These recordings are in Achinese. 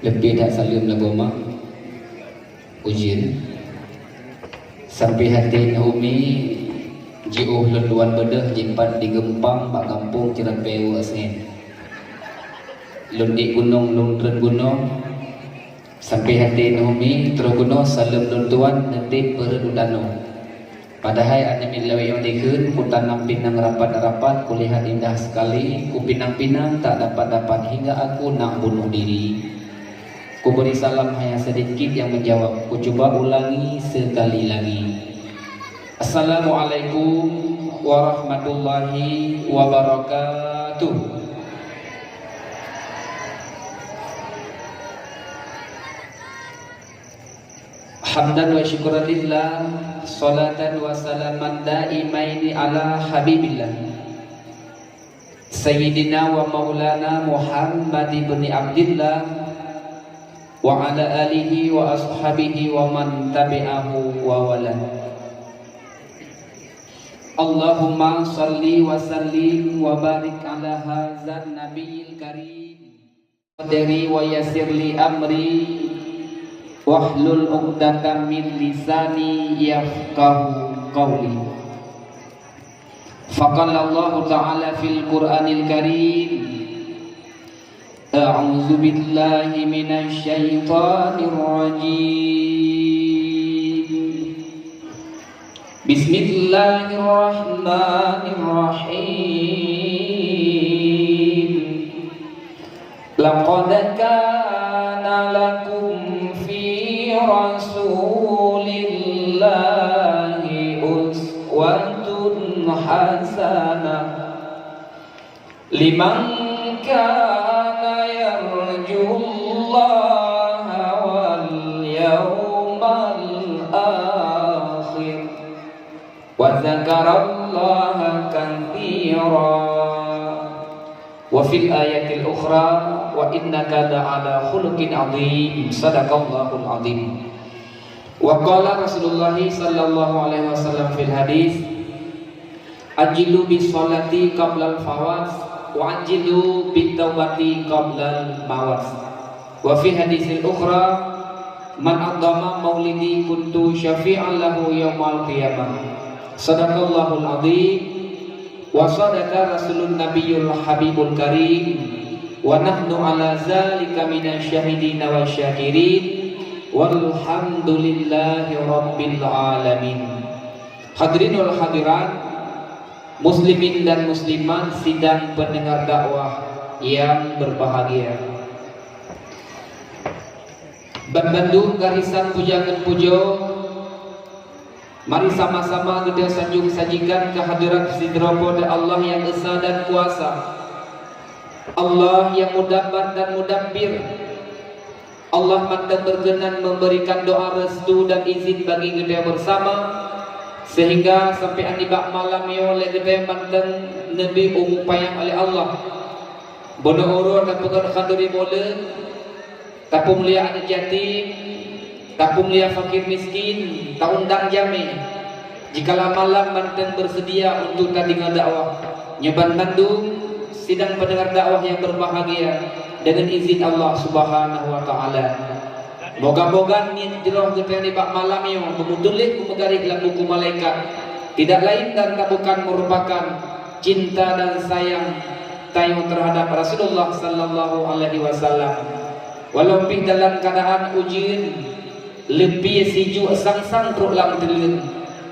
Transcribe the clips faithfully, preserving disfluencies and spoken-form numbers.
Leubeh that saleuem lagoe mak. Ujeuen. Sampai haté neuh umi jiôh lôn tuan beudôh jipat di Geumpang bak gampông Ceurapée Asngen. Lôn di gunong, lôn treun gunong. Sampai haté neuh umi, troh gunong saleuem lôn tuan neutép peureuet u danau. Padahai aneuk miet lawét nyang dikheun, kutanam pinang rapat-rapat, kulihat indah sekali, kupinang-pinang tak dapat-dapat hingga aku nak bunuh diri. Kuberi salam hanya sedikit yang menjawab, kucuba ulangi sekali lagi. Assalamualaikum warahmatullahi wabarakatuh. Hamdan wa syukran lillah, salatan wa salaman daimaini ala habibillah, sayyidina wa maulana Muhammad ibni Abdillah, wa ala alihi wa ashabihi wa man tabi'ahu wa wala. Allahumma salli wa sallim wa barik ala hadzan nabiyil karim. Qadri wa yassir li amri, wahlul 'uqdatam min lisani yafqahu qawli. Faqala Allahu ta'ala fil Qur'anil Karim, a'udzu billahi minasy syaithanir rajim. Bismillahirrahmanirrahim. Laqad kana lakum fi Rasulillahi uswatun hasanah liman kana yarjullaha wal yawmal akhir. Wa dzakarallaha katsira. Wa fil ayatil ukhra, wa innaka la'ala khuluqin adzim. Sadaqallahul adzim. Wa qala Rasulullah sallallahu alaihi wasallam fil hadis, "Ajjilu bis sholati qablal fawat, wa ajjilu bit taubati qablal mawat." Wa fi hadisil ukhra, "Man adzama maulidi kuntu syafi'an lahu yaumal qiyamah." Sadaqallahul adzim wa sadaqa rasulun nabiyul habibul karim, wa nahnu ala zalika minasy syahidina wasy syakirin, walhamdulillahi rabbil alamin. Hadirin wal hadirat, muslimin dan muslimat, sidang pendengar dakwah yang berbahagia. Banmandum garisan puja ngon pujoe, mari sama-sama geutanyoe sanjong sajikan keuhadrat sidroe Po teu Allah nyang esa dan kuasa. Allah nyang mudabar dan mudabbir. Allah mantong berkenan memberikan doa restu dan izin bagi geutanyoe bersama, sehingga sampai nibak malam nyoe lé geutanyoe mantong neubri umu panyang oleh Allah. Bunoe uroe tapeugöt khanduri mulod, tapeumulia aneuk yatim, tapeumulia fakir miskin, taundang jamé. Jikalau malam mantong beuseudia untuk tadeungoe dakwah, nyoe banmandum sidang pendengar dakwah yang berbahagia, dengan izin Allah Subhanahu wa Ta'ala. Moga-moga niet jroh geutanyoe nibak malam nyoe beumeutuléh beumeugaréh lam buku malaikat, tidak lain dan tak bukan merupakan cinta dan sayang tanyoe terhadap Rasulullah sallallahu alaihi wasallam. Walau pih dalam keadaan ujeuen, leupie sijuek sang-sang trok lam teuleueng,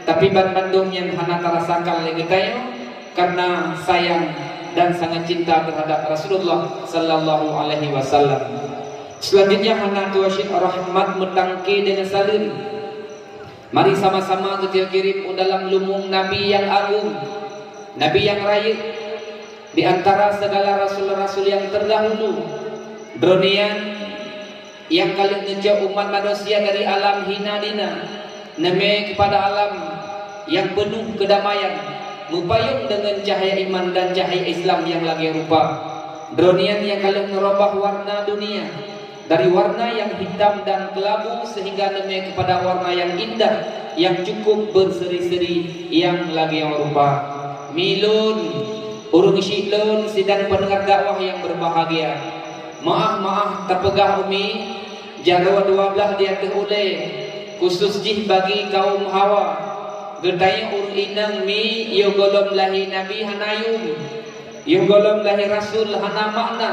tapi banmandum nyan hana tarasakan lé geutanyoe karena sayang dan sangat cinta terhadap Rasulullah sallallahu alaihi wasallam. Selanjutnya, hana tuwoe cit rahmat meutangke deungon saleuem. Mari sama-sama geutanyoe kirém u dalam lumueng Nabi nyang agong, Nabi nyang rayeuk di antara segala rasul-rasul nyang terdahulu. Droeneuh nyan nyang ka lheueh neucok umat manusia dari alam hina dina, neumé keupada alam nyang peunoh keudamaian, meupayong deungon cahya iman dan cahya Islam nyang lagée rupa. Droeneuh nyan nyang ka lheueh neureubah warna dunia dari warna nyang hitam dan keulabu sehingga neumé keupada warna nyang indah, nyang cukup berseri-seri nyang lagée rupa. Milôn, ureuëng syiek lôn, sidang pendengar dakwah nyang berbahagia. Meu'ah-meu'ah tapeugah Umi, jaroe dua blaih di ateueh ulée, khusos jih bagi kaum hawa. Geutanyoe ureuëng inong Mi yoh gohlom lahé Nabi hana yum, yoh gohlom lahé Rasul hana makna.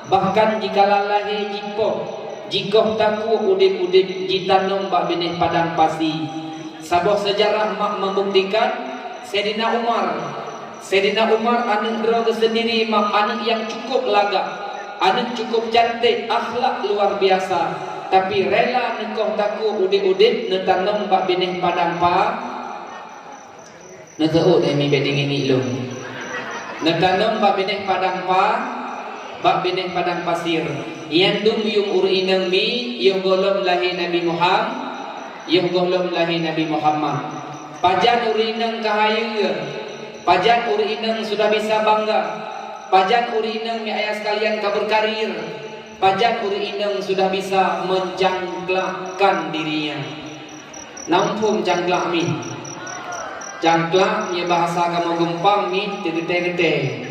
Bahkan jikala lahé jipoh, jikoh takue udeb-udeb jitanom bak binéh padang pasi. Saboh seujarah mak meubuktikan, Saidina Umar Saidina Umar aneuëk droe geuh seundiri mak aneuëk nyang cukup lagak, aneuëk cukup canték, akhlak luar biasa, tapi rela neukoh takue udeb-udeb neutanom bak binéh padang pa-, neuseuôt deh Mi bék deungiek-ngiek lôn. Neutanom bak binéh padang pa-, bak binéh padang pasir. Nyan dum yum ureuëng inong Mi yoh gohlom lahé Nabi Muham-, yoh gohlom lahé Nabi Muhammad. Pajan ureuëng inong ka hayeue, pajan ureuëng inong sudah bisa bangga, pajan ureuëng inong Mi ayah sekalian ka berkarir, pajan ureuëng inong sudah bisa mencangklakkan dirinya. Na muphom cangklak Mi? Cangklak, nyoe bahasa kamoe geumpang Mi, teugeutée-geutée.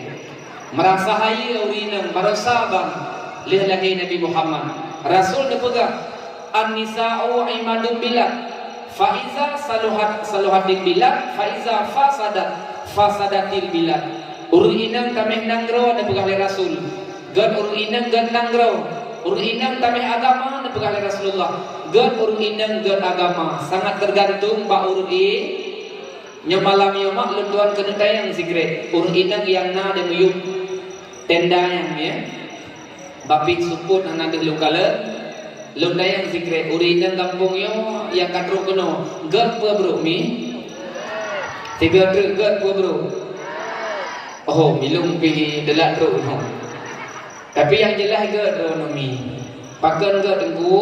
Meurasa hayeue ureuëng inong barosa ban lheueh lahé Nabi Muhammad. Rasul neupeugah, "An-nisa'u imadul bilad, fa iza saluhat, saluhatil bilad, fa iza fasadat, fasadatil bilad." Ureuëng inong tameh nanggroe neupeugah lé Rasul. Gét ureuëng inong gét nanggroe. Ureuëng inong tameh agama neupeugah lé Rasulullah. Gét ureuëng inong gét agama. Sangat teugantung bak ureuëng i-, Nyoe malam nyoe mak lôn tuan keuneuk tayang sikrék ureuëng inong nyang na di miyueb tenda nyan, ya. Bapih supot hana deuh lôn kalon, lôn tayang sikrék ureuëng inong gampông nyoe nyang ka trok keunoe, gét peue brôk Mi? Tiga trok gét peue brôk? Oh, milong pih deulat trok keunoe. Tapi nyang jeulaih gét droeneuh Mi. Pakon gét Teungku?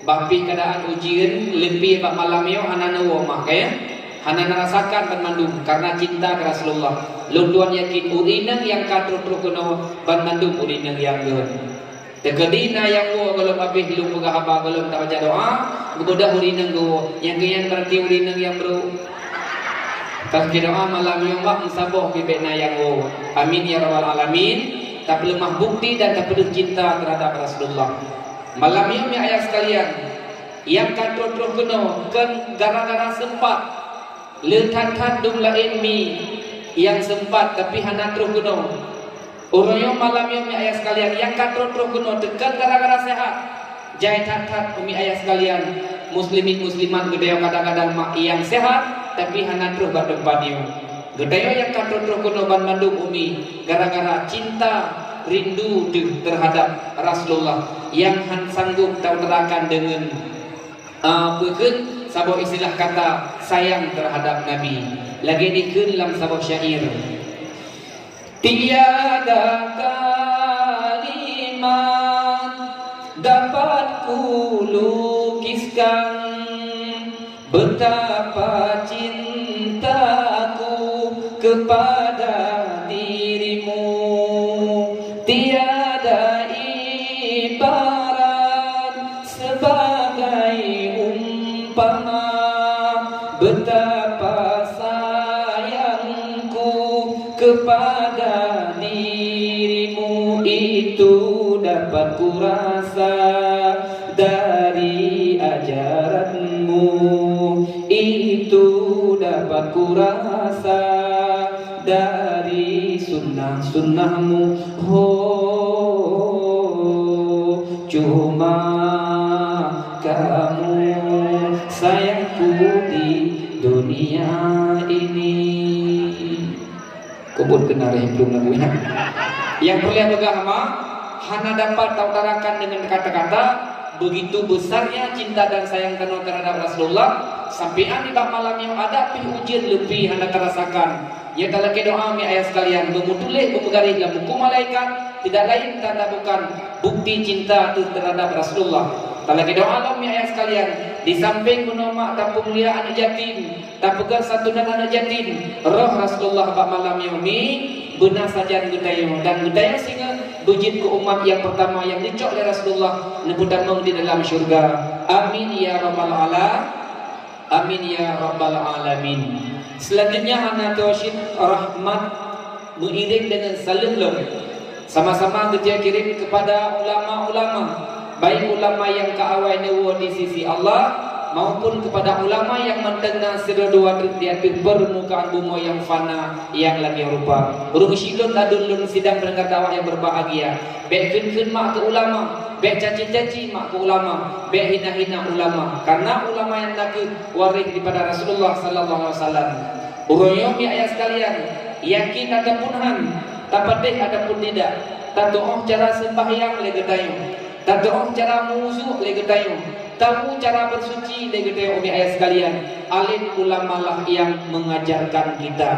Bapih keadaan ujeuen leupie bak malam nyoe hana neuwoe mak, ya? Hana neurasakan banmandum karena cinta keu Rasulullah. Lôn tuan yakin ureuëng inong nyang ka trok-trok keunoe banmandum ureuëng inong nyang gét. Teukeudi na nyang woe gohlom abéh lôn peugah haba gohlom tabaca doa, geubeudôh ureuëng inong geuwoe. Nyang keu nyan berarti ureuëng inong nyang brôk. Tapi doa malam nyoe mak meusaboh pih bék na nyang woe. Amin ya rabbal alamin. Tapeuleumah bukti dan tapeudeuh cinta terhadap Rasulullah. Malam nyoe Mi ayah sekalian, nyang ka trok-trok keunoe kon gara-gara seumpat. Le that-that dum laén Mi nyang seumpat tapi hana trok keunoe. Uroe nyoe malam nyoe Mi ayah sekalian, nyang ka trok-trok keunoe teuh kon gara-gara sehat. Jai that-that Mi ayah sekalian, muslimin muslimat geutanyoe kadang-kadang mak nyang sehat tapi hana trok bak teumpat nyoe. Geutanyoe nyang ka trok-trok keunoe banmandum Umi gara-gara cinta rindu teuh terhadap Rasulullah nyang han sanggob tautarakan deungon, ah, peukheun saboh istilah kata sayang terhadap Nabi. Lagée dikheun lam saboh syair. Tiada kalimat dapat kulukiskan betapa cintaku kepada dirimu. Tiada ibarat sebagai umpama betapa sayangku kepada dirimu itu dapat kurasa dari ajaranmu, itu dapat kurasa dari sunnah-sunnahmu. Ho, cuma kamu sayangku di dunia ini. Kebun kenari belum lagu nyan. Nyang peureulée peugah mak, hana dapat tautarakan deungon kata-kata, begitu besarnya cinta dan sayang tanoe terhadap Rasulullah, sampoe nibak malam nyoe adak pih ujeuen leupie hana tarasakan. Nyoe talakée doa Mi ayah sekalian, beumeutuléh beumeugaréh lam buku malaikat, tidak lain tanda bukan bukti cinta teuh terhadap Rasulullah. Talakée doa lom Mi ayah sekalian, di sampéng bunoe mak tapeumulia aneuk yatim, tapeugét santunan aneuk yatim, roh Rasulullah bak malam nyoe Mi beuna sajan geutanyoe dan geutanyoe singoh beujeuet keu umat nyang peurtama nyang geucok lé Rasulullah neupeutamong di dalam syeuruga. Amin ya rabbal ala-, amin ya rabbal alamin. Selanjutnya hana teusyit rahmat meuiréng deungon saleuem lom. Sama-sama geutanyoe kirém keupada ulama-ulama, baik ulama nyang ka awai neuwoe di sisi Allah, maupun keupada ulama nyang mantong na sidroe dua treuk di ateueh peurmukaan bumoe nyang fana nyang lagée rupa. Ureuëng syiek lôn, ladôm lôn sidang pendengar dakwah nyang berbahagia, bék kheun-kheun mak keu ulama, bék caci-caci mak keu ulama, bék hina-hina ulama, karena ulama nyang nakeuh waréh daripada Rasulullah sallallahu alaihi wasallam. Uroe nyoe, mi ayah sekalian, yakin ataupun han, tapatéh ataupun tidak, tatuoh cara sembahyang lé geutanyoe, tatuoh cara meuwudu lé geutanyoe, tahu cara bersuci lé geutanyoe, mi ayah sekalian, alim ulama lah yang mengajarkan kita.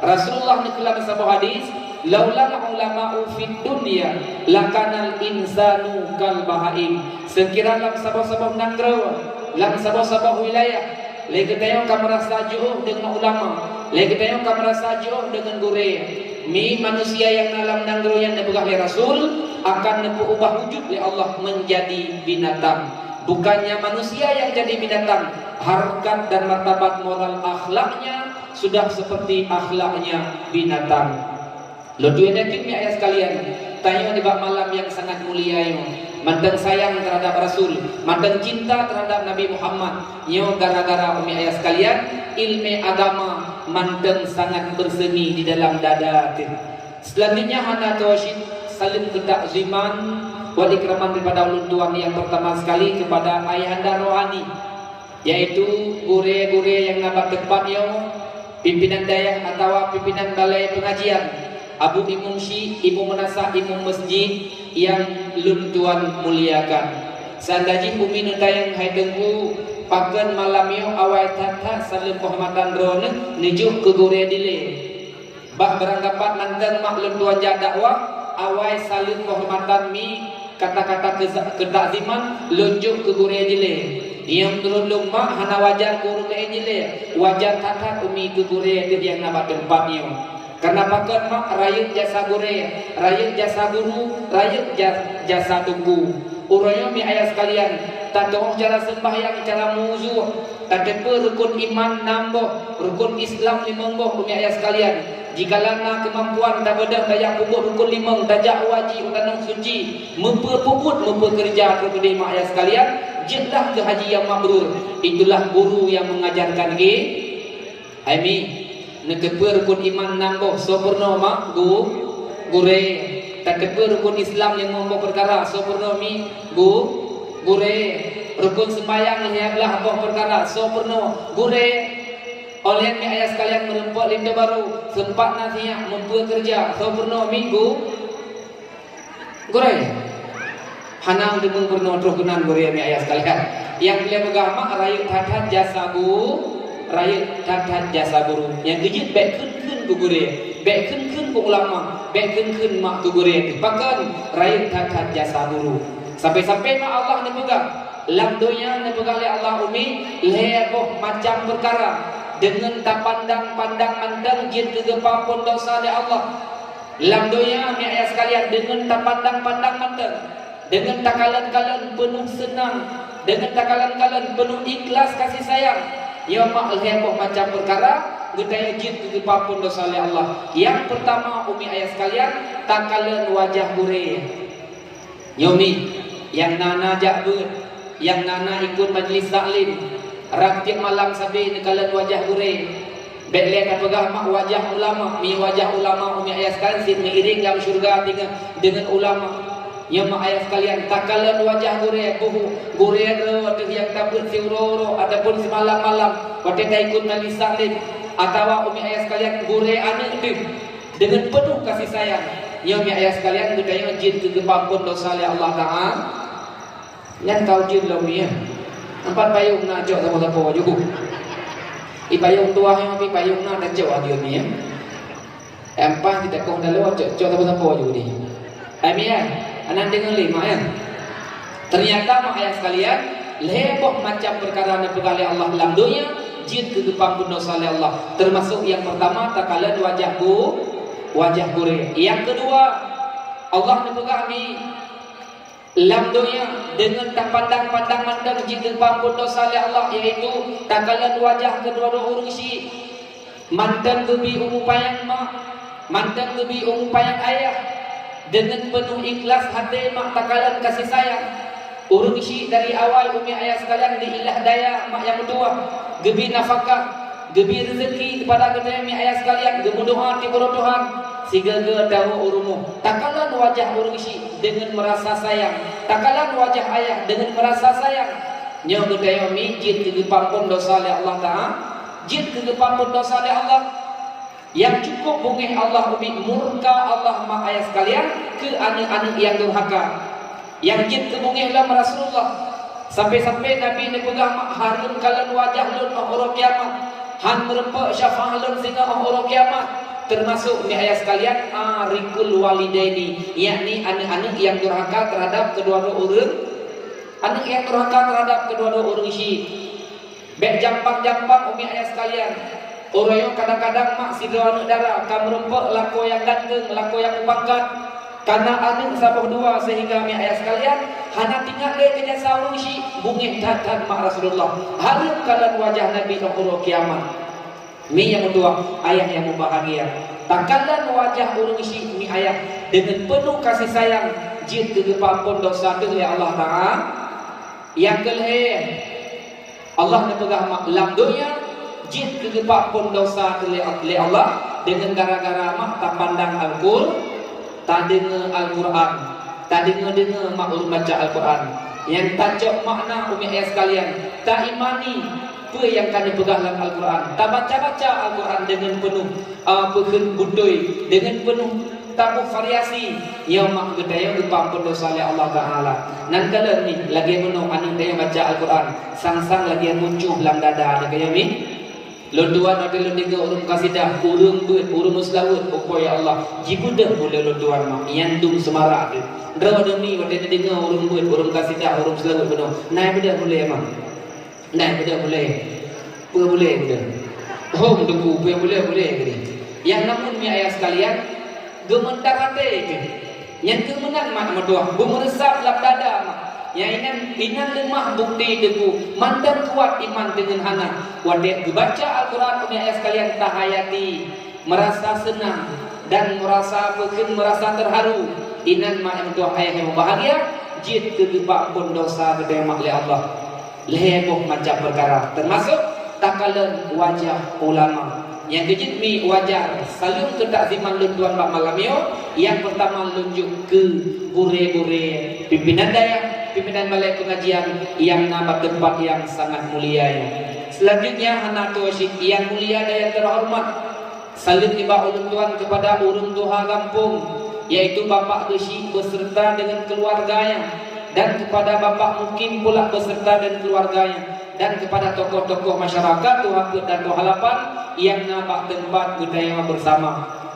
Rasulullah neukheun lam saboh hadis, "Laulal ulama'u fid dunya, lakanal insanu kal bahaim." Seukira lam saboh-saboh nanggroe, lam saboh-saboh wilayah, lé geutanyoe ka meurasa jiôh deungon ulama, lé geutanyoe ka meurasa jiôh deungon gurée, mi manusia nyang na lam nanggroe nyan neupeugah lé Rasul, akan neupeuubah wujud lé Allah menjadi binatang. Bukannya manusia yang jadi binatang, harkat dan martabat moral akhlaknya sudah seperti akhlaknya binatang. Lôn tuan yakin, mi ayah sekalian, tanyoe nibak malam nyang sangat mulia nyoe, mantong sayang terhadap Rasul, mantong cinta terhadap Nabi Muhammad. Nyoe gara-gara, mi ayah sekalian, ilmu agama mantong sangat bersemi di dalam dada teuh. Selanjutnya, hana teusyit saleuem keutakziman wal ikraman daripada ulôn tuan yang pertama sekali kepada ayahanda rohani, yaitu gurée-gurée nyang na bak teumpat nyoe, pimpinan dayah atawa pimpinan balai pengajian, abu imum syiek, imum meunasah, imum masjid nyang lôn tuan muliakan. Seandai jih umi neutanyong, "Hai Teungku, pakon malam nyoe awai that-that saleuem keuhormatan droeneuh neujok keu gurée dilée?" Bah beurangkapat mantong mak lôn tuan jak dakwah, awai saleuem keuhormatan mi kata-kata keuza-, keutakziman lôn jok keu gurée dilée. Nyang meunurot lôn mak hana wajar keu ureuëng laén dilée, wajar that-that umi keu gurée teuh nyang na bak teumpat nyoe. Karena pakon mak rayeuk jasa gurée, rayeuk jasa guru, rayeuk ja-, jasa teungku. Uroe nyoe, mi ayah sekalian, tatuoh cara sembahyang, cara meuwudu, tateupeue rukun iman nam boh, rukun Islam limong boh, mi ayah sekalian. Jikalau na keumampuan, tabeudôh tajak peubuet rukun limong, tajak u haji u tanoh suci, meupeue peubuet, meupeue keureuja keu peudeh, mi ayah sekalian, jeuetlah keu haji nyang mabrur. Itulah guru yang mengajarkan ki-, Hai mi, neuteupeue rukun iman nam boh, soe peurunoe mak? Gu-, gurée. Tateupeue rukun Islam limong boh peukara, soe peurunoe mi? Gu-, gurée. Rukun sembahyang lhée blaih boh peukara, soe peurunoe? Gurée. Óh lheueh, mi ayah sekalian, meureumpok linto barô, seumpat na sinyak, meupeue keureuja, soe peurunoe mi? Gu-, Gurée. Hana deungoe peurunoe troh keunan gurée, mi ayah sekalian. Nyang peureulée peugah mak, rayeuk that-that jasa gu-, rayeuk that-that jasa guru. Nyang keujeuet bék kheun-kheun keu gurée, bék kheun-kheun keu ulama, bék kheun-kheun mak keu gurée. Pakon? Rayeuk that-that jasa guru. Sampai-sampai mak Allah neupeugah, lam donya neupeugah lé Allah umi, lhée boh macam peukara deungon tapandang-pandang mantong jeuet keu geupeuampon desya lé Allah. Lam donya, mi ayah sekalian, deungon tapandang-pandang mantong, deungon takalon-kalon peunoh seunang, deungon takalon-kalon peunoh ikhlas kasih sayang, nyoe mak lhée boh macam peukara geutanyoe jeuet keu geupeuampon desya lé Allah. Nyang peurtama, umi ayah sekalian, takalon wajah gurée. Nyoe mi, nyang na-na jak beuet, nyang na-na ikot majlis taklim, rab tieb malam sabe neukalon wajah gurée. Bék lé tapeugah mak wajah ulama, mi wajah ulama, umi ayah sekalian, sit meuiréng lam syeuruga teungoh deungon ulama. Nyoe mak ayah sekalian, takalon wajah gurée, boh gurée droe teuh nyang tabeuet siuroe-uroe ataupun simalam-malam watée taikot majlis taklim, atawa umi ayah sekalian, gurée aneuëk teuh. Deungon peunoh kasih sayang, nyoe mi ayah sekalian, geutanyoe jeuet keu geupeuampon desya lé Allah Taala. Nyan ka ujeuen lom mi, ya. Empat payong na cok sapo-sapo ju. I payong tuah nyoe, tapi payong na tacok ajeuen mi, ya. Empat kita koh dalam cok, cok sapo-sapo ju di. Hai mi, ya. Anak deungon lé mak, ya. Ternyata, mak ayah sekalian, lhée boh macam peukara neupeugah lé Allah lam donya, jeuet keu geupeuampon desya lé Allah, termasuk nyang peurtama takalon wajah gu-, wajah gurée. Nyang keudua, Allah neupeugah mi lam donya deungon tapandang-pandang mantong jeuet geupeuampon desya lé Allah, yaitu takalon wajah keudua-dua ureuëng syiek. Mantong geubi u mupayang mak, mantong geubi u mupayang ayah, Deungon peunoh ikhlas até mak takalon kasih sayang. Ureuëng syiek dari awai umi ayah sekalian di ilah daya mak nyang meutuwah, geubi nafakah, geubi reuzeki keupada geutanyoe umi ayah sekalian, geumeudoa tiep uroe Tuhan, sigoe-goe tawoe u rumoh. Takalon wajah ureuëng syiek deungon meurasa sayang. Takalon wajah ayah deungon meurasa sayang. Nyoe geutanyoe umi jeuet keu geupeuampon dosa lé Allah Taala. Jeuet keu geupeuampon dosa lé Allah. Nyang cukup beungéh Allah ubit murka Allah mak ayah sekalian keu aneuëk-aneuëk nyang durhaka. Nyang jeuet keu beungéh lom Rasulullah. Sampai-sampai Nabi neupeugah mak hareuem kalon wajah lôn óh uroe kiamat. Han meurumpok syafaat lôn singoh óh uroe kiamat. Teumasok umi ayah sekalian, arikul walidaini, yakni aneuëk-aneuëk nyang durhaka teuhadap keudua droe ureuëng. Aneuëk nyang durhaka teuhadap keudua droe ureuëng syiek. Bék jampang-jampang umi ayah sekalian. Uroe nyoe kadang-kadang mak sidroe aneuëk dara ka meurumpok lakoe nyang ganteng, lakoe nyang meupangkat. Kana aneuëk saboh dua sehingga umi ayah sekalian hana teuingat lé keu jasa ureuëng syiek, beungéh that-that mak Rasulullah. Hareuem kalon wajah Nabi óh uroe kiamat. Mi nyang meutuwah, ayah nyang mubahgia. Takalon wajah ureuëng syiek umi ayah deungon peunoh kasih sayang jeuet keu geupeuampon dosa teuh lé Allah Taala. Nyang keulhée, Allah neupeugah mak lam donya jeuet keu geupeuampon dosa teuh lé, lé Allah deungon gara-gara mak tapandang Alqur-, tadeungoe Alquran, tadeungoe-deungoe mak ureuëng baca Alquran. Nyang tacok makna umi ayah sekalian, taimani peue nyang ka neupeugah lam Alquran, tabaca-baca Alquran deungon peunoh, a, peukheun beutôi, deungon peunoh taboh variasi, nyoe mak geutanyoe geupeuampon dosa lé Allah Taala. Nan kalon nih lagée meunoe aneuëk tanyoe baca Alquran, sang-sang lagée muncuh lam dada, na keuh nyoe mi. Lôn tuan watée lôn deungoe ureuëng kasidah, ureuëng beuet, ureuëng meuseulaweuet, oh ya Allah, jibeudôh ulée lôn tuan mak, nyan dum seumarak teuh. Droe demi watée neudeungoe ureuëng beuet, ureuëng kasidah, ureuëng meuseulaweuet bunoe, na beudôh ulée mak. Nah, beudôh ulée. Peue ulée beudôh? Hom teungku, peue ulée-ulée geude. Nyang namun mi ayah sekalian, geumeuntar até keuh. Nyan keuh meunan mak meutuah, beumeureusab lam dada mak. Nyang inan, inan leumah bukti teungku, mantong kuat iman deungon hana. Watée geubaca Alquran umi ayah sekalian tahayati, meurasa seunang dan meurasa peukheun meurasa teuharu. Inan mak nyang meutuah ayah nyang mubahgia, jeuet keu geupeuampon dosa geutanyoe mak lé Allah. Lhée boh macam peukara, teumasok takalon wajah ulama. Nyang keujeuet mi wajar, saleuem keutakziman lôn tuan bak malam nyoe, nyang peurtama lôn jok keu gurée-gurée, pimpinan dayah, pimpinan balai peungajian nyang na bak teumpat nyang sangat mulia nyoe. Seulanjutnya hana toe cit nyang mulia dan nyang teuhoreumat. Saleuem nibak ulôn tuan keupada ureuëng tuha gampông, yaitu Bapak Geuchik beserta deungon keuluwarganya, dan keupada Bapak Mukim pula beserta deungon keuluwarganya, dan keupada tokoh-tokoh masyarakat tuha peuet dan tuha lapan nyang na bak teumpat geutanyoe beusama.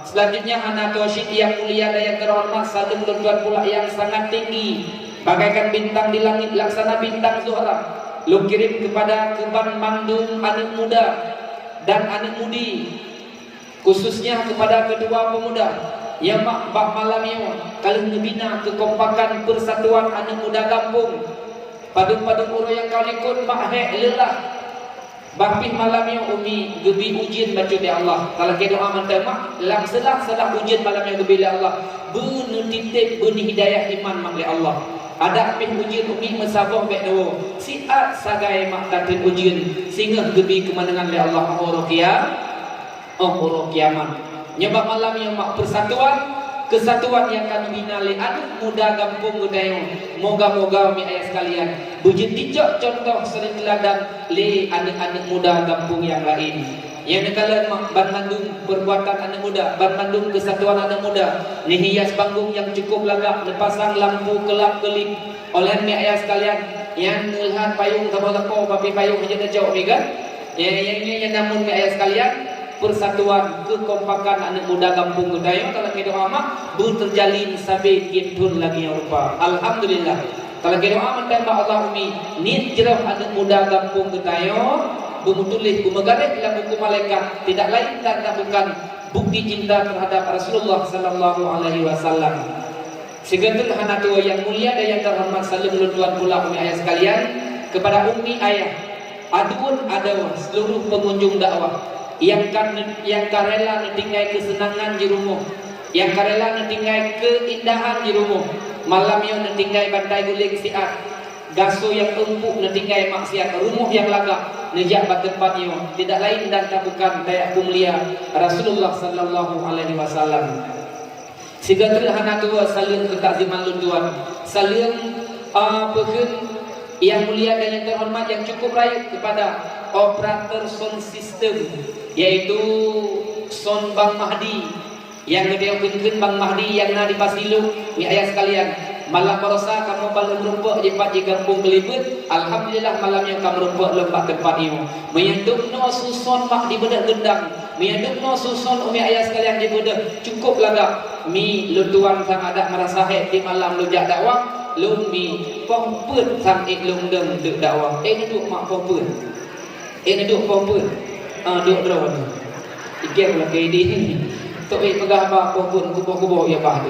Seulanjutnya hana toe cit nyang mulia dan nyang teuhoreumat, saleuem lôn tuan pula nyang sangat tinggi, bagaikan bintang di langit laksana bintang Zuhra, lôn kirém keupada keu banmandum aneuëk muda dan aneuëk mudi. Khususnya keupada keudua peumuda nyang mak bak malam nyoe ka lheueh neubina keukompakan peusatuan aneuëk muda gampông. Padub-padub uroe nyang ka likot mak hék leulah. Bah pih malam nyoe umi geubi ujeuen bacut lé Allah. Talakée doa mantong mak, lam seulah-seulah ujeuen malam nyoe geubi lé Allah, beuneuh titéb beuneuh hidayah iman mak lé Allah. Adak pih ujeuen umi meusaboh bék neuwoe, siat sagai mak tateun ujeuen singoh geubi keumanengan lé Allah óh uroe kia. Óh uroe kiamat. Nyoe bak malam nyoe mak peusatuan, keusatuan nyang ka neubina lé aneuëk muda gampông geutanyoe. Moga-moga mi ayah sekalian, beujeuet jicok cuntoh seuri teuladan lé aneuëk-aneuëk muda gampông nyang laén. Nyang neukalon mak banmandum peurbuatan aneuëk muda, banmandum keusatuan aneuëk muda, neuhias banggong nyang cukup lagak, neupasang lampu keulab-keulib. Óh lheueh mi ayah sekalian, nyang neulihat payong saboh lakoe, tapi payong hana teucok mi kan? Nyang, nyang, nyang, nyang namun mi ayah sekalian, peusatuan, keukompakan aneuëk muda gampông geutanyoe, talakée doa mak, beuteurjalin sabe tieb thon lagée nyang rupa. Alhamdulillah. Talakée doa mantong bak Allah umi, niet jroh aneuëk muda gampông geutanyoe, beumeutuléh, beumeugaréh lam buku malaikat, tidak lain dan tak bukan bukti cinta terhadap Rasulullah sallallahu alaihi wasallam. Sigoe teuk hana toe nyang mulia dan nyang teuhoreumat, saleuem lôn tuan pula umi ayah sekalian, keupada umi ayah, aduen adoe seuluruh peungunjong dakwah nyang ka, nyang ka rela neutinggai keuseunangan jirumoh, Nyang ka rela neutinggai keuindahan di rumoh, malam nyoe neutinggai bantai guléng siat, gasoe nyang eumpuk neutinggai maksiat, rumoh nyang lagak neujak bak teumpat nyoe, tidak lain dan tak bukan tajak peumulia Rasulullah sallallahu alaihi wasallam. Sigoe treuk hana tuwoe saleuem keu takziman lôn tuan. Saleuem, a, peue kheun, yang mulia dan yang terhormat yang cukup rayeuk kepada operator sound system, yaitu sound Bang Mahdi. Nyang geudong kheun-kheun Bang Mahdi nyang na di Pasilok, mi ayah sekalian. Malam barosa kamoe ban lôn meurumpok jipat di gampông Keulibeut. Alhamdulillah, malam nyoe ka meurumpok lom bak teumpat nyoe. Meunyoe dum noe su sound mak dibeudôh gendang, meunyoe dum noe su sound umi ayah sekalian dibeudôh cukup lagak, mi lôn tuan sang adak meurasa hék di malam lôn jak dakwah, lôn mi poh peuet sang ék lôn dong teuk dakwah. Ék neuduek mak poh peuet. Ék neuduek poh peuet. Ah, duek droeneuh. Ikém lakée di. Tok ék peugah ba poh peuet kuboh-kuboh ia bah tu.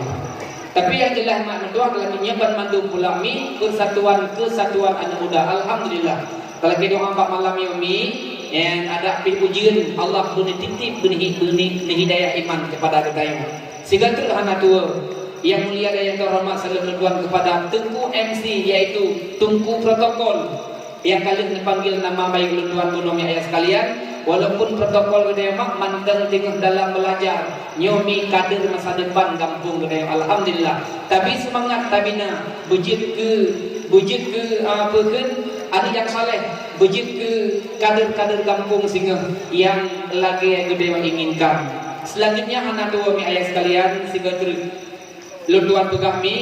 Tapi nyang jeulaih mak meutuah, lagée nyan ban mandum pula mi persatuan kesatuan aneuk muda. Alhamdulillah. Kalau keu doa bak malam nyoe mi, nyang adak pih ujeuen Allah beunititip beuni-, beuni-, beunihidayah iman kepada geutanyoe. Sigoe treuk hana tuwoe. Yang mulia dan yang terhormat saleuem lôn tuan kepada Teungku M C, yaitu Teungku Protokol. Nyang ka lheueh neupanggil nama baik lôn tuan bunoe mi ayah sekalian, walaupun protokol geutanyoe mak mantong teungoh dalam belajar, nyoe mi kader masa depan gampông geutanyoe. Alhamdulillah. Tabi seumangat, tabi na, beujeuet keu, beujeuet keu, a, peue kheun, aneuk nyang saleh, beujeuet keu kader-kader gampông singoh nyang lagée geutanyoe inginkan. Selanjutnya hana tuwoe mi ayah sekalian, sigoe treuk. Lôn tuan peugah mi,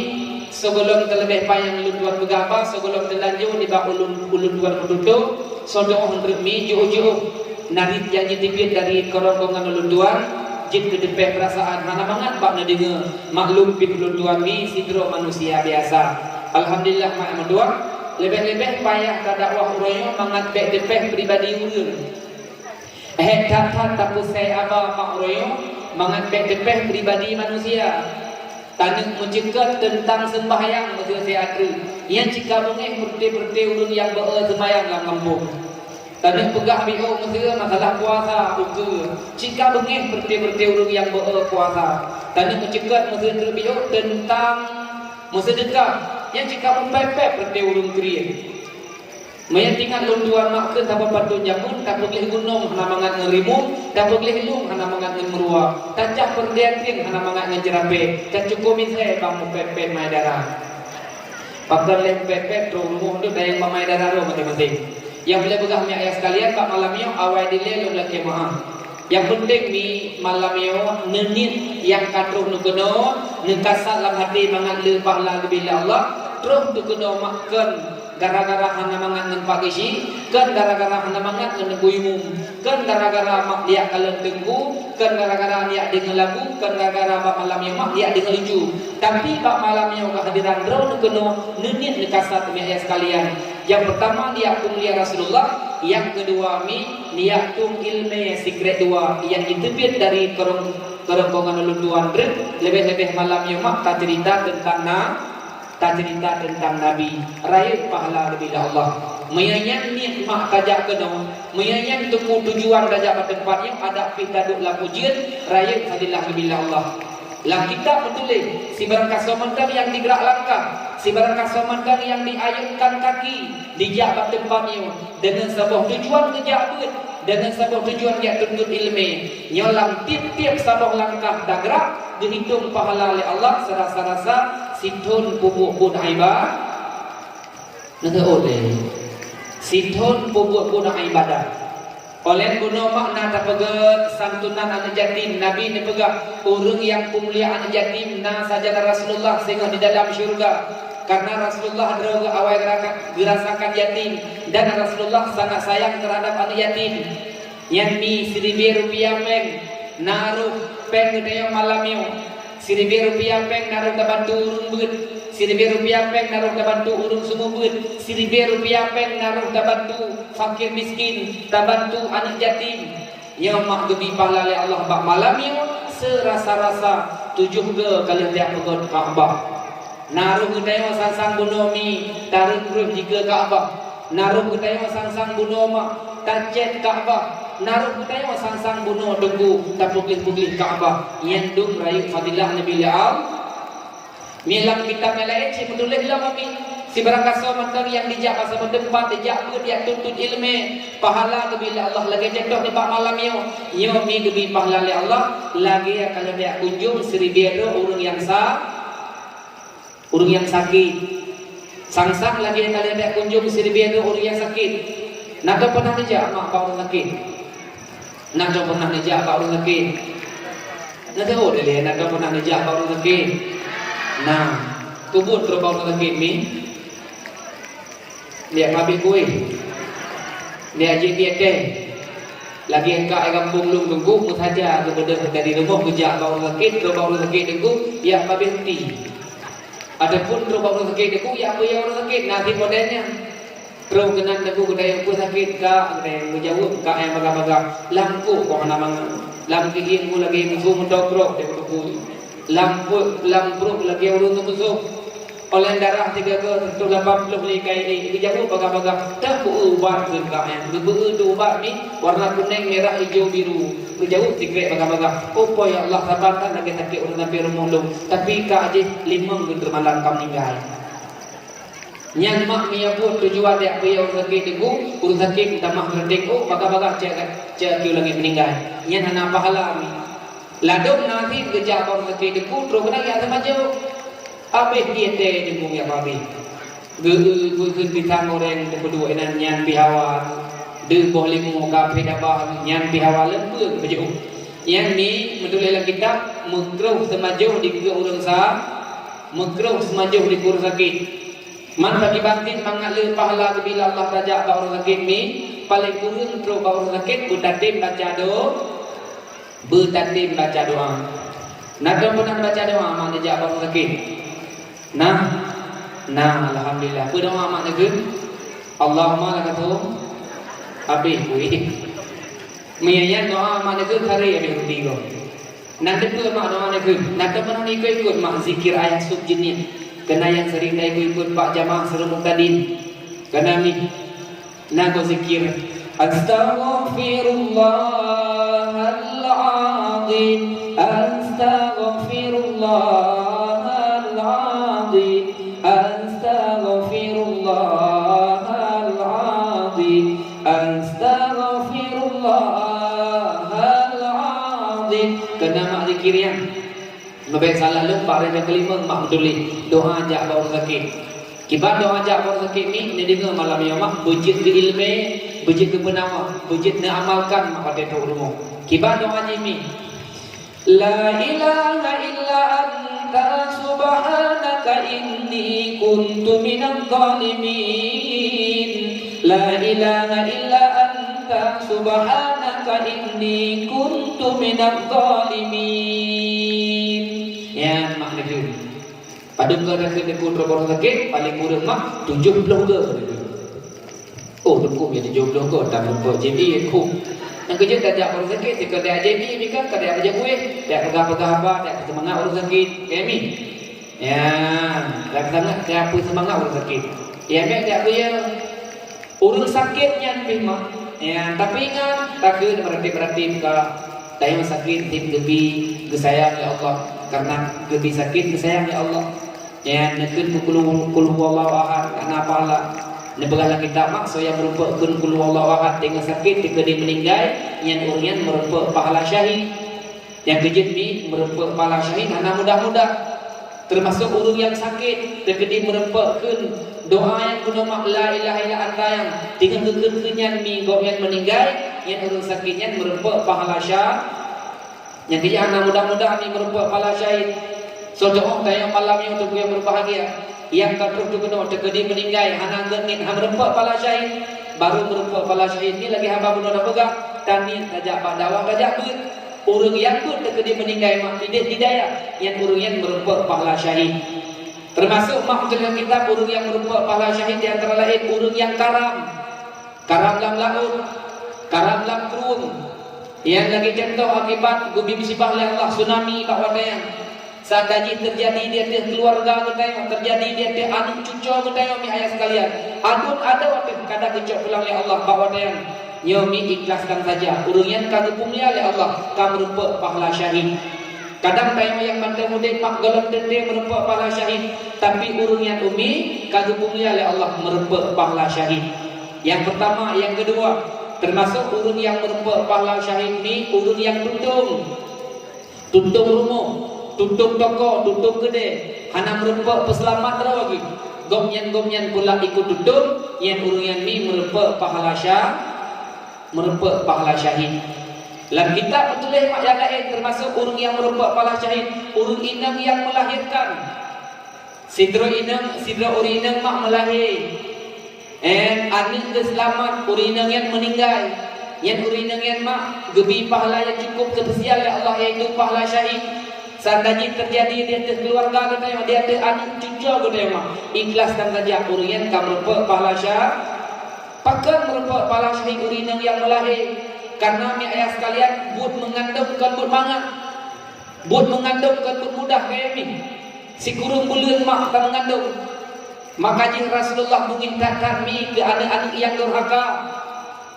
sigohlom teuleubeh panyang lôn tuan peugah ba, sigohlom teulanjô nibak ulôn, ulôn tuan meututoe, soe doh treuk mi jiôh-jiôh narit nyang jiteubiet dari keurongkongan ulôn tuan, jeuet keu teupeh peurasaan hana mangat bak neudeungoe, maklum pih ulôn tuan mi sidroe manusia biasa. Alhamdulillah mak meutuah, leubeh-leubeh payah tadakwah uroe nyoe mangat bék teupeh pribadi ureuëng. Hék that-that tapeusai aba mak uroe nyoe mangat bék teupeh pribadi manusia. Taneuk meuceukeut teuntang seumbahyang meuseu siat treuk. Nyan cit ka beungéh peureuté-peureuté ureuëng nyang beu-e seumbahyang lam gampông. Taneuk peugah biôh meuseu masalah puasa ukeue. Cit ka beungéh peureuté-peureuté ureuëng nyang beu-e puasa. Taneuk meuceukeut meuseu treuk biôh teuntang meuseudeukah. Nyan cit ka beungéh pép-pép peureuté ureuëng krieng. Meunyoe teuingat lôn tuan mak kheun saboh pantôn jameun, tapeugleh gunong hana mangat ngon rimueng, tapeugleh lông hana mangat ngon meuruwa, tacah peureudèe trieng hana mangat ngon ceurapée, tacuko misée bang meupép-pép mai dara. Pakon lheueh meupép-pép troh rumoh deuh dayang bak mai dara roh maté-maté. Nyang peureulèe peugah mi ayah sekalian, bak malam nyoe awai dilèe lôn lakèe meu'ah. Nyang peunteng mi malam nyoe neuniet nyang ka troh neukeunoe, neukasat lam até mangat le pahala geubri lé Allah, troh neukeunoe mak kon gara-gara hana mangat ngon Pak Geuchik, kon gara-gara hana mangat ngon Teungku Imum, kon gara-gara mak liak kalon teungku, kon gara-gara liak deungoe lagu, kon gara-gara bak malam nyoe mak liak deungoe lucu. Tapi bak malam nyoe keuhadiran droe neukeunoe neuniet neukasat mi ayah sekalian. Nyang peurtama liak peumulia Rasulullah, nyang keudua mi liak tueng ileumèe sikrek dua nyang jiteubiet dari keurong-, keurongkongan ulôn tuan treuk, leubeh-leubeh malam nyoe mak taceurita teuntang na-, taceurita teuntang Nabi, rayeuk pahala geubri lé Allah. Meunyoe nyan niet mak tajak keunoe, meunyoe nyan teungku tujuan tajak bak teumpat nyoe, adak pih taduek lam ujeuen, rayeuk fadilah geubri lé Allah. Lam kitab meutuléh, sibarang kasoe mantong nyang jigrak langkah, sibarang kasoe mantong nyang jiayunkan kaki, jijak bak teumpat nyoe, deungon saboh tujuan geujak beuet, deungon saboh tujuan jak tuntut ileumèe. Nyoe lam tiep-tiep saboh langkah tagrak, geuhitong pahala lé Allah seurasa-rasa sithon peubuet buet iba-, neuteuôt lé. Sithon peubuet buet ibadat. Óh lheueh bunoe mak na tapeugét santunan aneuk yatim, Nabi neupeugah, ureuëng nyang peumulia aneuk yatim na sajan Rasulullah singoh di dalam syeuruga. Karena Rasulullah droe geuawai geuraka-, geurasakan yatim, dan Rasulullah sangat sayang terhadap aneuk yatim. Nyan mi siribèe rupiah péng, na rôh péng geutanyoe malam nyoe. Siribèe rupiah péng na rôh tabantu ureuëng beuet, siribèe rupiah péng na rôh tabantu ureuëng seumeubeuet, siribèe rupiah péng na rôh tabantu fakir miskin, tabantu aneuk yatim. Nyoe mak geubri pahala lé Allah bak malam nyoe seurasa-rasa tujoh goe ka lheueh tajak peugöt Ka'bah. Na rôh geutanyoe sang-sang bunoe mi tareueng rôh jikeue Ka'bah. Na rôh geutanyoe sang-sang bunoe mak Tacét Ka'bah, na roh geutanyoe sang-sang bunoe teungku tapeugléh-peugléh Ka'bah, nyan dum rayeuk fadilah Nabi lé Allah. Milam kitab nyang laén cit meutuléh lom, mi sibarang gasoe mantong nyang dijak bak saboh teumpat, dijak beuet jak tuntut iéleumé, pahala geubri lé Allah. Lagée contoh nibak malam nyoe, nyoe mi geubri pahala lé Allah lagée ka lheueh jak kunjong siribée droe ureuëng nyang sa Ureuëng nyang sakét. Sang-sang lagée ka lheueh jak kunjong siribée droe ureuëng nyang sakét. Na droe pernah neujak mak bak ureuëng sakét? Na droe pernah neujak bak ureuëng sakét? Na droe dilée, na droe pernah neujak bak ureuëng sakét? Nah, keubuet droe bak ureuëng sakét mi? Liak pabéh kueh. Liak jih biet teh. Lagée kak gampông lôn teungku, meusaja geubeudôh dari rumoh geujak bak ureuëng sakét, droe bak ureuëng sakét teungku, jak pabéh ruti. Ataupun droe bak ureuëng sakét teungku, jak peuyah ureuëng sakét, na sit model nyan. Troh keunan teungku, geudayeueng peue sakét, kak, geudayeueng geujaweueb, kak nyang bagah-bagah. Lam kôk kok hana mangat. Lam keuhieng ku lagée musoh meutokrok, teungku. Lam pruet, lam pruet lagée ureuëng teumeusoh. Óh lheueh darah tiga ratus lapan puluh lé kai lé, geujaweueb bagah-bagah, "Teuh beu ubat kheun kak nyan." Geubeu ubat mi warna kunéng, mirah, ijô, biru. Geujaweueb sikrek bagah-bagah, "Oh, Po ya Allah, saban that lagée sakét ureuëng sampoe rumoh lôn, tapi kak jih limong geuteumalam ka meuninggai." Nyan mak miyueb tujuan jak peuyah ureuëng sakét teungku, ureuëng sakét meutamah geureudeng, oh, bagah-bagah cek, cek keu langét meuninggai. Nyan hana pahala mi. Ladôm na sit geujak bak ureuëng sakét teungku, troh keunan jak seumajoh. Abéh ié tée deungon nyang abéh. Geu-eu beukeuen pisang goreng teupeuduek inan nyan pih hawa. Deuh boh limong ka pih daba nyan pih hawa leupeue geupeujeuet. Nyan mi meutuléh lam kitab, meukroh seumajoh dikeue ureuëng sa, meukroh seumajoh dikeue ureuëng sakét. Man pakiban sit mangat le pahala geubri lé Allah tajak bak ureuëng sakét mi, paleng kureueng troh bak ureuëng sakét beutatem baca do, beutatem baca doa. Na droe pernah baca doa mak neujak bak ureuëng sakét? Nah, nah, alhamdulillah. Peue doa mak neukheun? Allahumma lakasum. Abéh kueh. Meunyan doa mak neukheun, kari abéh ruti goe. Nan teupeue mak doa neukheun? Na teupeue ikot-ikot mak zikir ayah sub jeuniet. Keunan nyang sering na ikot-ikot bak jamaah seureumbok tadin. Keunan mi. Na goe zikir, "Astaghfirullahal azim, astaghfirullahal azim, astaghfirullahal azim, astaghfirullahal azim." Keunan mak zikir nyan. Leubeh salah lom bak rèh nyang keulimong mak meutuléh doa jak bak ureuëng sakét. Kiban doa jak bak ureuëng sakét mi neudeungoe malam nyoe mak, beujeuet keu iéleumé, beujeuet keu peunawa, beujeuet neuamalkan mak watée trok rumoh. Kiban doa jih mi, "La ilaha illa anta subhanaka inni kuntu minadh dhalimin. La ilaha illa anta subhanaka inni kuntu minadh dhalimin." Nyan mak neukheun. Padub goe takheun neukheun droe bak ureuëng sakét, paleng kureueng mak tujoh ploh goe neukheun. Oh, teungku, ya tujoh ploh goe tan meurumpok J B ku. Nyang keujeuet tajak bak ureuëng sakét, teuka tajak J B mi kan, tajak bak J B, tajak peugah-peugah haba, tajak seumangat ureuëng sakét. Kami. Ya, dak sangat kaya peue seumangat ureuëng sakét. Ya, mek jak peue ya? Ureuëng sakét nyan pih mak. Ya, tapi ingat, takheun meuratéb-meuratéb ka. Tanyoe sakét, sit geubi geusayang lé Allah. Karena geubi sakét geusayang lé Allah. Ya, neukheun keu qul hu-, qul huwallahu ahad, hana pahala. Neupeugah lam kitab mak, soe nyang meurumpok kheun qul huwallahu ahad teungoh sakét, teukeudi meuninggai, nyan ureuëng nyan meurumpok pahala syahid. Nyang keujeuet mi meurumpok pahala syahid hana mudah-mudah. Teumasok ureuëng nyang sakét, teukeudi meurumpok kheun doa nyang keunoe mak la ilaha illa anta nyan, teungoh geukheun kheun nyan mi gobnyan meuninggai, nyan ureuëng sakét nyan meurumpok pahala sya-, nyang keujeuet hana mudah-mudah mi meurumpok pahala syahid. Soe teuôt tanyoe malam nyoe teungku nyang beubahgia, nyang ka troh teukeunoe teukeudi meuninggai hana geuh ngieng hana meurumpok pahala syahid, barô meurumpok pahala syahid nyan lagée haba bunoe tapeugah, taniet tajak bak dakwah tajak beuet. Ureuëng nyang beuet teukeudi meuninggai mak idéh di dayah, nyan ureuëng nyan meurumpok pahala syahid. Teumasok mak meutuléh kitab ureuëng nyang meurumpok pahala syahid di antara laén ureuëng nyang karam. Karam lam laôt, karam lam krueng. Nyan lagée contoh akibat geubi musibah lé Allah tsunami bak watée nyan. Seandai jih teujadi di ateueh keuluwarga geutanyoe, teujadi di ateueh aneuk cucoe geutanyoe mi ayah sekalian, aduen adoe teuh ka geucok pulang lé Allah bak watée nyan. Nyoe mi ikhlas dan saja. Ureuëng nyan ka geupeumilia lé Allah, ka meureumpok pahala syahid. Kadang tanyoe nyang mantong udeb mak gohlom teuntée meureumpok pahala syahid, tapi ureuëng nyan umi ka geupeumilia lé Allah meureumpok pahala syahid. Nyang peurtama, nyang keudua, teumasok ureuëng nyang meureumpok pahala syahid mi ureuëng nyang tutong. Tutong rumoh, tutong toko, tutong keudè, hana meureumpok peuseulamat droe geuh. Gobnyan-gobnyan pula ikot tutong, nyan ureuëng nyan mi meureumpok pahala sya-, meureumpok pahala syahid. Lam kitab meutuléh mak nyang laén, teumasok ureuëng nyang meureumpok pahala syahid, ureuëng inong nyang meulahérkan. Sidroe inong, sidroe ureuëng inong mak meulahé. Em, aneuëk geuh seulamat, ureuëng inong nyan meuninggai. Nyan ureuëng inong nyan mak geubri pahala nyang cukup spesial lé Allah, yaitu pahala syahid. Seandai jih teujadi di ateueh keuluwarga geutanyoe, di ateueh aneuëk cucoe geutanyoe mak, ikhlas dan saja, ureuëng nyan ka meureumpok pahala syahid. Pakon meureumpok pahala syahid ureuëng inong nyang meulahé? Kareuna mi ayah sekalian, buet meungandong kon buet mangat. Buet meungandong kon buet mudah keu mi. Sikureueng buleuen mak ka meungandong. Maka jih Rasulullah beungéh that-that mi keu aneuëk-aneuëk nyang durhaka.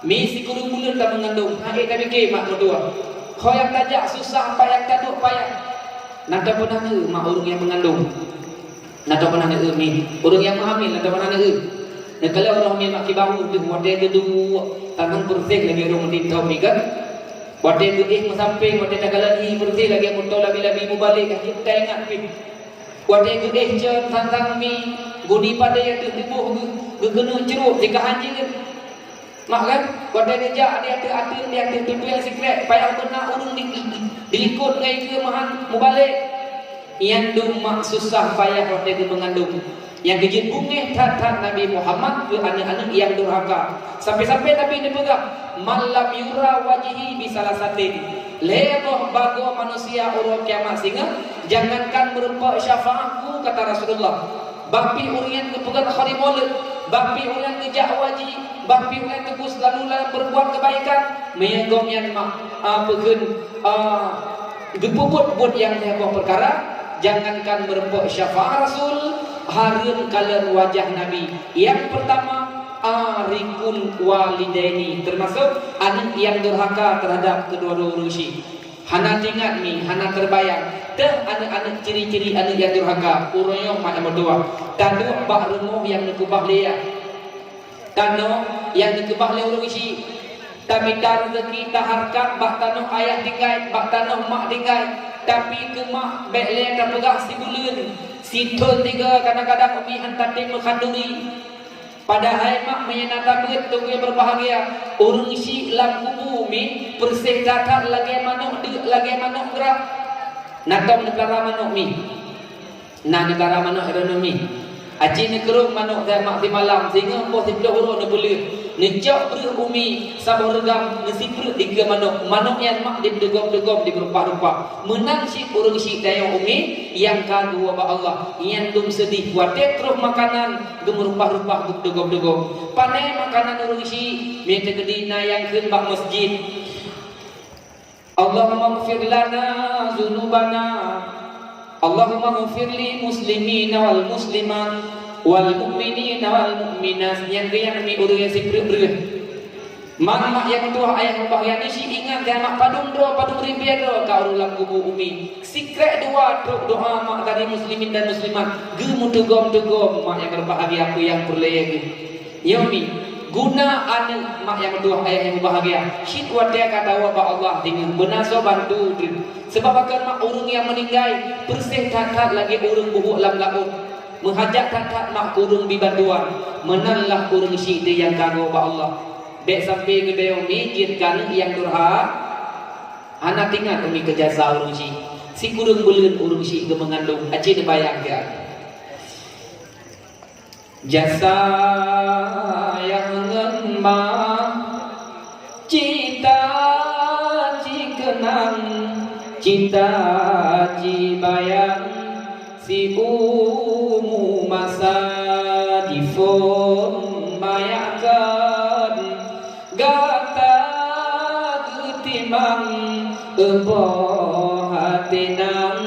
Mi sikureueng buleuen ka meungandong, han ék tapike mak meutuah. Ho nyang tajak susah, payah taduek payah. Na tapeuna neu mak ureuëng nyang meungandong. Na tapeuna neu mi, ureuëng nyang meuhamil na tapeuna neu. Neukalon roh mi mak kiban udeuh watée geuduek, tanang peureséh lagée ureuëng meutintong mi kan. Watée geuéh meusampéng, watée takalon hi peureséh lagée moto labi-labi mubalek, ka jeuet taingat pih. Watée geuéh cot tantang mi, guni padé ateueh tuboh geu-, geukeuneuk crok, jikahan jeuet. Mak kan, watée geujak di ateueh ateueh, di ateueh tutoe nyang sikrek, payah beuna ureuëng di, di, dilikot ngon ikeue meuhan mubalek. Nyan dum mak susah payah watée geumeungandong. Nyang geujeuet beungéh that-that Nabi Muhammad keu aneuëk-aneuëk nyang durhaka. Sampai-sampai Nabi neupeugah, "Man lam yura wajhi bi salasatin." Lhée boh bagoe manusia uroe kiamat singoh, jangankan meureumpok syafaatku, kata Rasulullah. Bak pih ureuëng nyan geupeugah khadimul, bak pih ureuëng nyan geujak haji, bak pih ureuëng nyan geupeuseulalu lam beureubuat keubaikan, meunyoe gobnyan mak, a, peukheun, a, geupeubuet buet nyang lhée boh peukara, jangankan meureumpok syafaat Rasul, hareuem kalon wajah Nabi. Nyang peurtama, arikul walidaini, teumasok aneuëk nyang durhaka teuhadap keudua-dua ureuëng syiek. Hana teuingat mi, hana teubayang. Teuh aneuëk-aneuëk ciri-ciri aneuëk nyang durhaka, uroe nyoe mak nyang meutuah. Taduek bak rumoh nyang neukeubah lé yah. Tanoh nyang neukeubah lé ureuëng syiek. Tamita reuzeki, tahareukat bak tanoh ayah tinggai, bak tanoh mak tinggai. Tapi keu mak bék lé tapeugah sibuleuen, sithon tiga, kadang-kadang umi han tatem meukhanduri. Padahai mak meunyoe na tabeuet, teungku nyang beubahgia, ureuëng syiek lam kubu mi peureséh that-that lagée manok deuk, lagée manok grab. Na tom neupeulara manok mi? Na neupeulara manok droeneuh mi? Aci neukeurong manok dan mak simalam, singoh poh siplôh uroe neupeuleueh. Neucok breueh umi saboh reugam, neusipreuk dikeue manok. Manok nyan mak diteugom-teugom di beurupah-rupah. Meunan cit ureuëng syiek tanyoe umi nyang ka geuwoe bak Allah, nyan dum seudeh watée troh makanan geumeurupah-rupah geupeudugom-dugom. Pané makanan ureuëng syiek, mi teukeudi na nyang kheun bak masjid, "Allahumma ghfir lana dzunubana, Allahumma ghfir li muslimina wal muslimat, wal mu'minina wal mu'minat." Nyan keuh nyang mi ureuëng nyang sipreuk breueh. Mak-mak nyang meutuah, ayah mubahgia, neusi ingat keu mak padum droe, padum ribée droe ka ureuëng lam kubu umi. Sikrek dua trok doa mak dari muslimin dan muslimat, geumeutugom-tugom mak nyang beubahgia peue nyang peureulée geuh. Nyoe mi, guna aneuëk mak nyang meutuah, ayah nyang mubahgia, cit watée ka tawoe bak Allah deungon beuna soe bantu treuk. Sabab pakon mak ureuëng nyang meuninggai, peureséh that-that lagée ureuëng buhok lam laôt. Meuhajat that-that mak keu ureuëng bi bantuan, meunan lah ureuëng syiek teuh nyang ka geuwoe bak Allah. Bék sampoe geudayong mi jeuet keu aneuëk nyang durha-, hana teuingat umi keu jasa ureuëng syiek. Sikureueng buleuen ureuëng syiek geumeungandong, aci neubayang keu. Jasa ayah ngon ma, cita ci keunang, cita ci bayang. Siumu masa jiphon mayakkan, gata geutimang euboh até nyang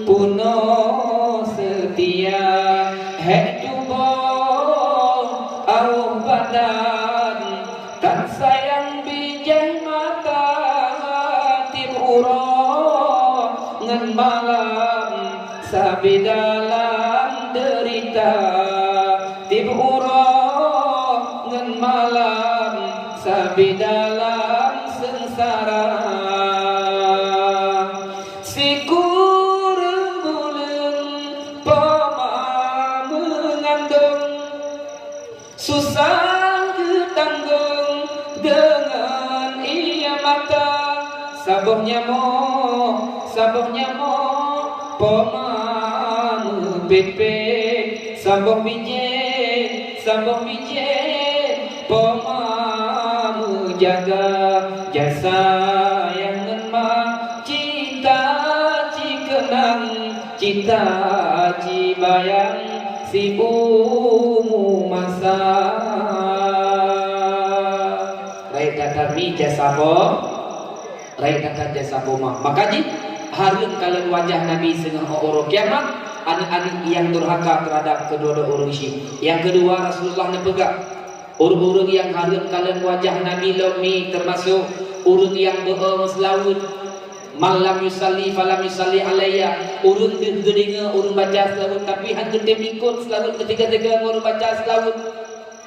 peunoh seutia. Hék tuboh awöh badan, tan sayang Ngon malam sabe dalam deurita, tieb uroe ngon malam sabe dalam seungsara. Sikureueng buleuen poma meungandong, susah geutanggong deungon ie mata. Saboh nyamoe, saboh nyamoe poma meupék-pék, saboh bijéh, saboh bijéh poma meujaga. Jasa nyang ngon ma cinta cikeunang, cinta cibayang siumu masa. Rayeuk that-that mi jasa po, rayeuk that-that jasa poma. Maka jih hareuem kalon wajah Nabi singoh uroe kiamat, aneuk-aneuk nyang durhaka teuhadap keudroe-droe ureuëng syiek. Nyang keudua, Rasulullah neupeugah, ureuëng-ureuëng nyang hareuem kalon wajah Nabi lom mi teumasok ureuëng nyang beu-o meuseulaweuet. Man lam yusalli falam yusalli alayya. Ureuëng deuh geudeungoe ureuëng baca seulaweuet, tapi han geutem ikot seulaweuet, geuteugah-teugah ngon ureuëng baca seulaweuet.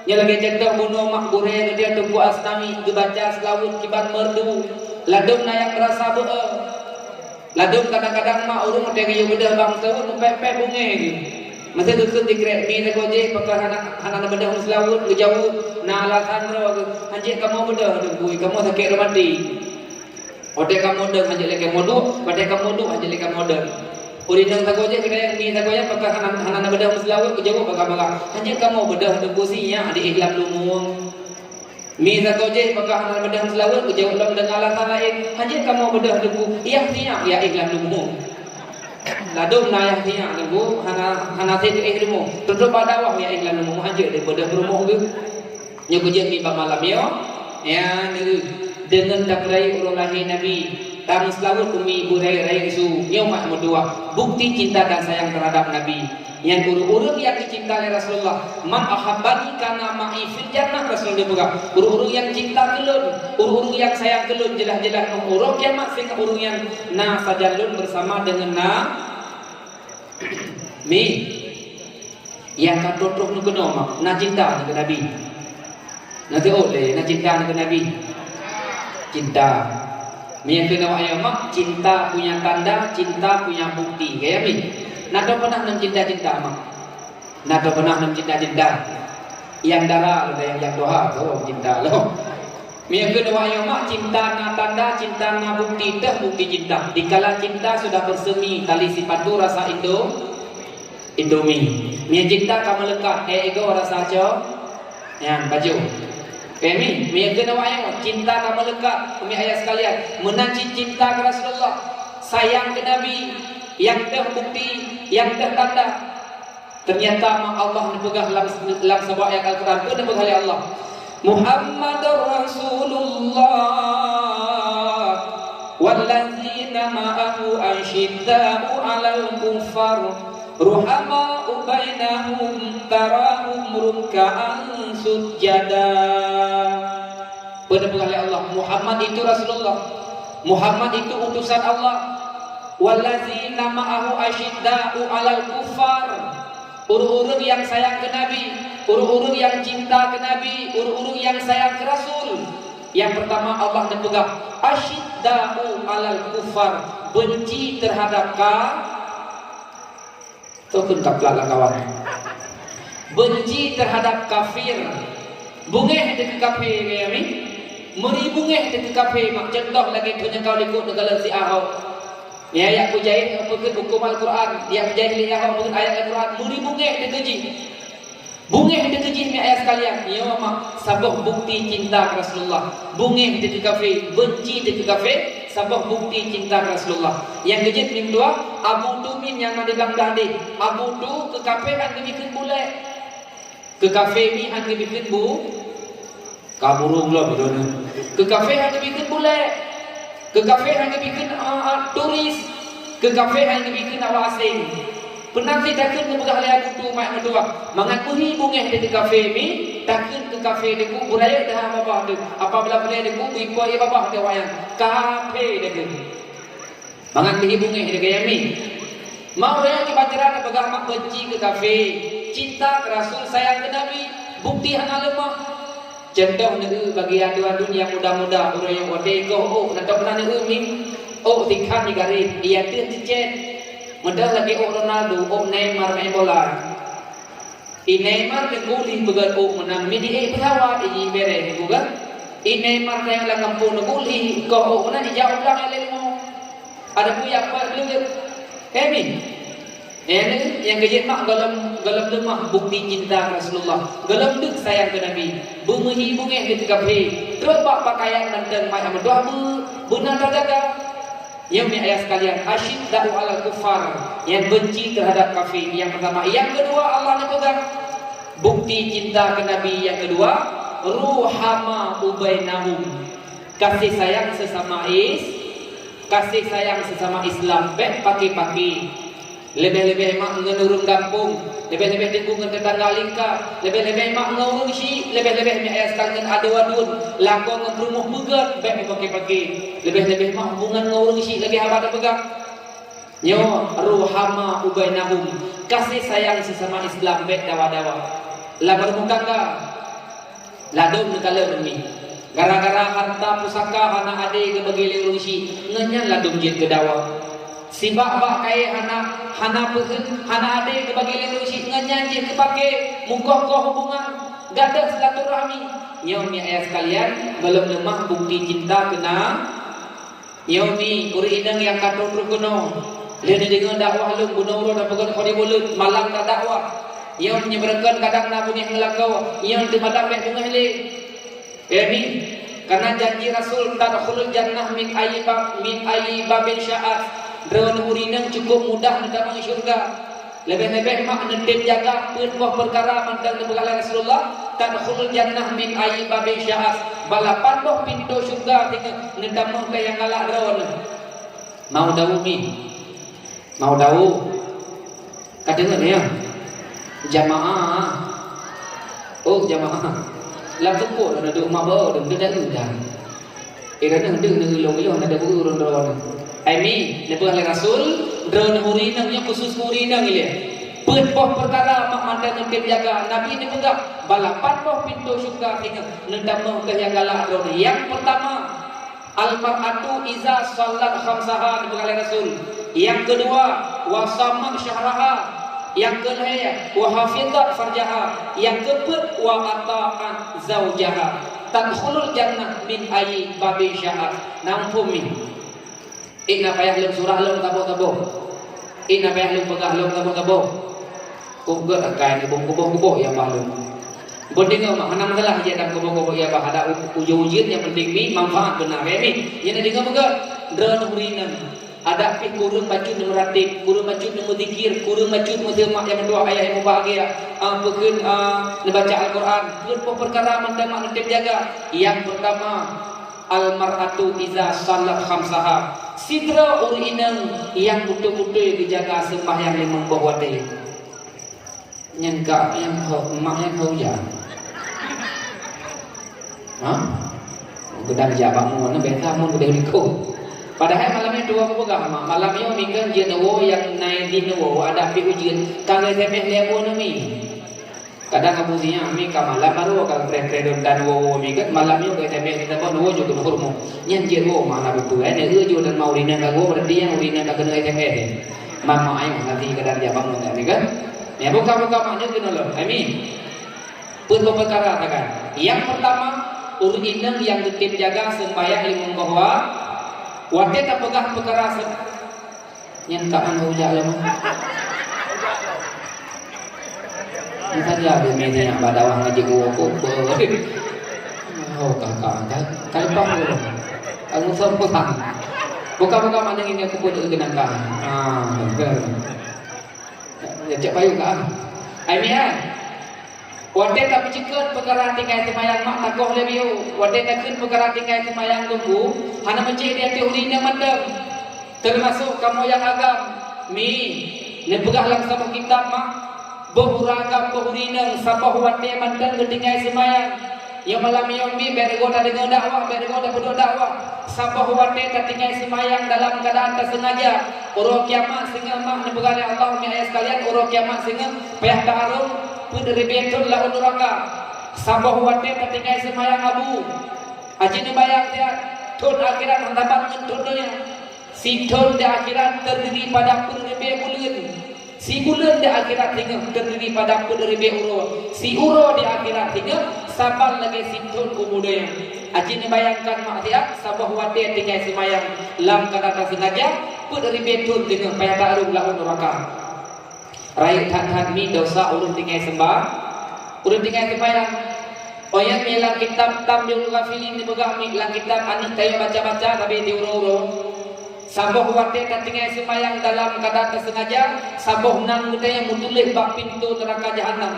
Nyoe lagée contoh bunoe mak gurée geude Teungku Asnawi geubaca seulaweuet kiban merdu. Ladom na nyang meurasa beu-o. Ladom kadang-kadang mak ureuëng watée geuyue beudôh bang seulaweuet meupék-pék bungéh geuh. Masa geukheun dikrek mi sagoe jih, pakon hana, hana beudôh seulaweuet, geujaweueb, na alasan droe geuh, "Hanjeuet kamoe beudôh, Teungku, kamoe sakét reumatik." Watée kamoe deuh hanjeuet lé kamoe duek, watée kamoe duek hanjeuet lé kamoe deuh. Ureuëng inong sagoe jih, keuneuk mi sagoe nyan, pakon hana, hana na beudôh meuseulaweuet, geujaweueb bagah-bagah, "Hanjeuet kamoe beudôh, Teungku, si nyak diéh lam lumueng." Mi sagoe jih, pakon hana na beudôh meuseulaweuet, geujaweueb lom deungon alasan laén, "Hanjeuet kamoe beudôh, Teungku, yah si nyak jak éh lam lumueng." Ladom na yah si nyak, Teungku, hana, hana sép éh lumueng. Trok-trok bak dakwah jak éh lam lumueng, hanjeuet deuh beudôh peurumoh geuh. Nyoe kujeuet nibak malam nyoe, ya, deungon tapeurayeuk uroe lahé Nabi, tameuseulaweuet umi ibu rayeuk-rayeuk su, nyoe mak meutuah, bukti cinta dan sayang terhadap Nabi. Nyan ureuëng-ureuëng nyang geucinta lé Rasulullah, "Man ahabbani kana ma'i fil jannah," Rasul geupeugah, "Ureuëng-ureuëng nyang cinta keu lôn, ureuëng-ureuëng nyang sayang keu lôn, jeulaih-jeulaih ngon uroe kiamat singoh ureuëng nyan na sajan lôn beusama deungon na." Mi. Nyang ka troh-troh neukeunoe mak, na cinta neukeu Nabi. Na teuôt lé, na cinta neukeu Nabi. Cinta. Meunyoe keunoe ayah mak, cinta punya tanda, cinta punya bukti. Kaya mi. Na teupeunah nem cinta-cinta mak. Na teupeunah nem cinta-cinta. Nyang dara lom, nyang, nyang tuha tu cinta lom. Meunyoe keunoe ayah mak, cinta na tanda, cinta na bukti, teuh bukti cinta. Dikala cinta sudah bersemi tali sipatu rasa indo, Indomie. Meunyoe cinta ka meulekat, eh, ego rasa co, nyan baju. Kami, meunyoe keunoe ayah, cinta ka meulekat, umi ayah sekalian, meunan cit cinta keu Rasulullah, sayang keu Nabi, nyang teuh bukti, nyang teuh tanda. Ternyata ma Allah neupeugah lam, lam saboh ayat Al-Quran, peue neupeugah lé Allah? Muhammadur Rasulullah, wallazina ma'ahu asyidda'u 'alal kuffar, ruhama'u bainahum, tarahum ruk'an sujada. Peue neupeugah lé Allah? Muhammad itu Rasulullah. Muhammad itu utusan Allah. Wallazina ma'ahu asyidda'u 'alal kuffar. Ureuëng-ureuëng nyang sayang keu Nabi, ureuëng-ureuëng nyang cinta keu Nabi, ureuëng-ureuëng nyang sayang keu Rasul. Nyang peurtama Allah neupeugah, asyidda'u 'alal kuffar, beunci terhadap ka-, Toh kheun ka plat lam kawan. Beunci terhadap kafir. Bungéh dikeue kafé, kaya mi. Meuri bungéh dikeue kafé, mak contoh lagée tunyang kau likot neukalon si Ahok. Ya, ya kujaih apa kheun huköm Al-Quran, ya kujaih lé Ahok apa kheun ayat Al-Quran, meuri bungéh dikeue jih. Bungéh dikeue jih mi ayah sekalian, nyoe mak saboh bukti cinta keu Rasulullah. Bungéh dikeue kafé, beunci dikeue kafé, saboh bukti cinta keu Rasulullah. Nyang keujeuet mi meutuah, Abu Tu min nyang na di Bangladesh. Abu Tu keu kafé han geubri kheun bulèe. Keu kafé mi han geubri kheun bu-, ka burung lom droeneuh. Keu kafé han geubri kheun bulèe. Keu kafé han geubri kheun, a, a, turis. Keu kafé han geubri kheun awak aséng. Peunan cit takheun neupeugah lé Abu Tu mak meutuah, mangat meuri bungéh dikeue kafé mi, takheun keu kafé dikeue beurayeuk deuh babah deuh. Apabila beurayeuk dikeue, beuipoh ie babah deuh wayang. Kafé dikeue. Mangat lheueh beungéh lagée nyan mi. Meunyoe ureuëng nyang kiban cara neupeugah mak benci keu kafé, cinta keu Rasul, sayang keu Nabi, bukti hana leumah. Cuntoh neueu bagi adu-adu nyang muda-muda, ureuëng nyang watée goh ôk na tok na neueu mi, ôk tikhan jigaréh, iya teuh teucen. Meudoh lagée ôk Ronaldo, ôk Neymar main bola. I Neymar teungku lheueh peugét ôk meunan, mi di ék peuhawa, iji bereh teungku kan. I Neymar tayang lam gampông teungku lheueh goh ôk meunan, ijak u blang lé leumo. Ada buya pat leuget. Hemi. Eh, ni, nyang keujeuet mak gohlom, gohlom leumah bukti cinta Rasulullah. Gohlom deuk sayang keu Nabi. Beumeuhi beungéh keu kafé. Trok bak pakaian mantong mak nyang meutuah beu, beuna tajaga. Nyoe mi ayah sekalian, asyidda'u 'alal kuffar, nyang benci terhadap kafé. Nyang pertama. Nyang kedua, Allah neupeugah bukti cinta keu Nabi. Nyang kedua, ruhama ubainahum. Kasih sayang sesama is, kasih sayang sesama Islam, bék paké-paké. Leubeh-leubeh mak ngon ureuëng gampông, leubeh-leubeh teungku ngon teutangga lingka, leubeh-leubeh mak ngon ureuëng syiek, leubeh-leubeh mi ayah sekalian ngon adoe aduen, lakoe ngon peurumoh peugét, bék meupaké-paké. Leubeh-leubeh mak hubungan ngon ureuëng syiek lagée haba teupeugah. Nyoe ruhama ubainahum, kasih sayang sesama Islam, bék dawa-dawa. Lam rumah tangga, ladôm neukalon umi. Gara-gara harta pusaka hana adé geubagi lé ureuëng syiek, ngon nyan ladôm jeuet keu dawa. Sibak bak kayée hana, hana peuheuet, hana adé geubagi lé ureuëng syiek, ngon nyan jeuet keu paké, meukoh-koh hubungan, gadôh silaturahmi. Nyoe mi ayah sekalian, gohlom leumah bukti cinta keu Na Nyoe mi, ureuëng inong nyang ka trok-trok keunoe, lheueh neudeungoe dakwah lôn, bunoe uroe tapeugét kodi buleuen, malam tadakwah. Nyoe mi, nyoe beureukan kadang na beungéh meulakoe, nyoe teumalam bék beungéh lé. Eh mi, kareuna janji Rasul, "Tadkhulul jannah min ayyi bab, min ayyi babin syaat." Droeneuh ureuëng inong cukup mudah neutamong syeuruga. Leubeh-leubeh mak neutem jaga peuet boh peukara mantong neupeugah lé Rasulullah, "Tadkhulul jannah min ayyi babin syaat." Bak lapan boh pintoe syeuruga teungoh neutamong keu nyang galak droeneuh. Mau tahu mi? Mau tahu? Ka deungoe nyoe? Jamaah. Oh, jamaah. Lam teupok dah duduk mabah, dah, dah, dah. Eh, ka deuh, deuh, deuh, ilong, ilong, na deuh, ureuëng droeneuh. Ai mi, neupeugah lé Rasul, droeneuh ureuëng inong nyoe khusus ureuëng inong ilée. Peuet boh peukara mak mantong neutem jaga, Nabi neupeugah, bak lapan boh pintoe syeuruga teungoh neutamong keu nyang galak droeneuh. Nyang peurtama, al-mar'atu iza shallat khamsaha, neupeugah lé Rasul. Nyang keudua, wa shamat syahraha. Nyang keulhée, wa hafizat farjaha. Nyang keupeuet, wa ata'at zaujaha. Tadkhulul jannah min ayyi babin syaat. Na muphom mi? Ék na payah lôn surah lôn saboh-saboh. Ék na payah lôn peugah lôn saboh-saboh. Kok gét akai ni bông kuboh-kuboh ya bah lôn. Beudeungoe mak, hana masalah jih dan kuboh-kuboh ya bah, ada u-, ujeuen-ujeuen nyang penting mi manfaat beuna, ya mi. Nyan na deungoe beugét. Droeneuh ureuëng inong. Adak pih kureueng bacut neumeuratéb, kureueng bacut neumeuzikir, kureueng bacut meuseumak nyang meutuah ayah nyang mubahgia, ah, peukheun, ah, neubaca Al-Quran. Peuet boh peukara mantong mak neutem jaga. Nyang peurtama, al-mar'atu iza shallat khamsaha. Sidroe ureuëng inong nyang beutôi-beutôi geujaga seumbahyang limong boh watée. Nyan ka nyang ho, mak nyang ho ya. Ha? Geudang jak bak mon, biasa mon geudeh likot. Padahai malam nyoe dua kupeugah, mak, malam nyoe mi kan jeuet neuwoe nyang nai di neuwoe, adak pih ujeuen, ka S M S lé bunoe mi. Kadang abu siang mi ka malam baru ka preh-preh don dan woe-woe mi kan, malam nyoe ka S M S di telepon woe jeuet keu hurmu. Nyan jeuet woe mana buku, eh, neueu jeuet dan mau rinang ka woe, berarti nyang rinang ka keuneuk S M S. Mama ayah nanti kadang dia bangun kan, ni kan? Ya, buka-buka mak nyoe keunoe lom. Amin. Peuet boh peukara takan. Nyang peurtama, ureuëng inong nyang geutem jaga seumbahyang limong boh wa-, watée tapeugah peukara se-, nyan ka an ujak lom. Nyan saja ada meja nyang bak dakwah ngaji guru aku. Oh, kakak, kakak. Ka leupah dulu. Kamu sombong. Buka-buka mana ini aku pun kena kah. Ah, betul. Ya, cek payu kah? Ai mi, ai. Watée tapeuceukeut peukara tinggai seumayang mak takoh lé biu. Watée takheun peukara tinggai seumayang teungku, hana meucéh di ateueh ureuëng inong mantong. Teumasok kamoe nyang agam, mi, neupeugah lam saboh kitab mak, boh ureuëng agam boh ureuëng inong saboh watée mantong geutinggai seumayang. Nyoe malam nyoe mi bèk rigoe tadeungoe dakwah, bèk rigoe tapeuduek dakwah. Saboh watèe tatinggai seumayang dalam keuadaan taseungaja. Uroe kiamat singoh mak neupeugah lé Allah, mi ayah sekalian, uroe kiamat singoh payah taharong peuet ribèe thon lam nuraka. Saboh watèe tatinggai seumayang abu. Aji neubayang siat, thon akhirat hana saban ngon thon donya. Sithon di akhirat teurdiri pada peuet ribèe buleuen. Sibuleuen di akhirat singoh teurdiri pada peuet ribèe uroe. Siuroe di akhirat singoh saban lagèe sithon umu donya. Aji neubayangkan mak siat, saboh watèe tinggai seumayang lam keuadaan taseungaja, peuet ribèe thon singoh payah taharong lam nuraka. Rayeuk that-that mi desya ureueng tinggai seumba-, ureueng tinggai seumayang. Óh lheueh nyan lam kitab Tanbihul Ghafilin neupeugah mi lam kitab aneuk tanyoe baca-baca sabe di uroe-uroe. Saboh watèe tatinggai seumayang dalam keuadaan taseungaja, saboh nan geutanyoe meutuléh bak pintoe neuraka jahanam.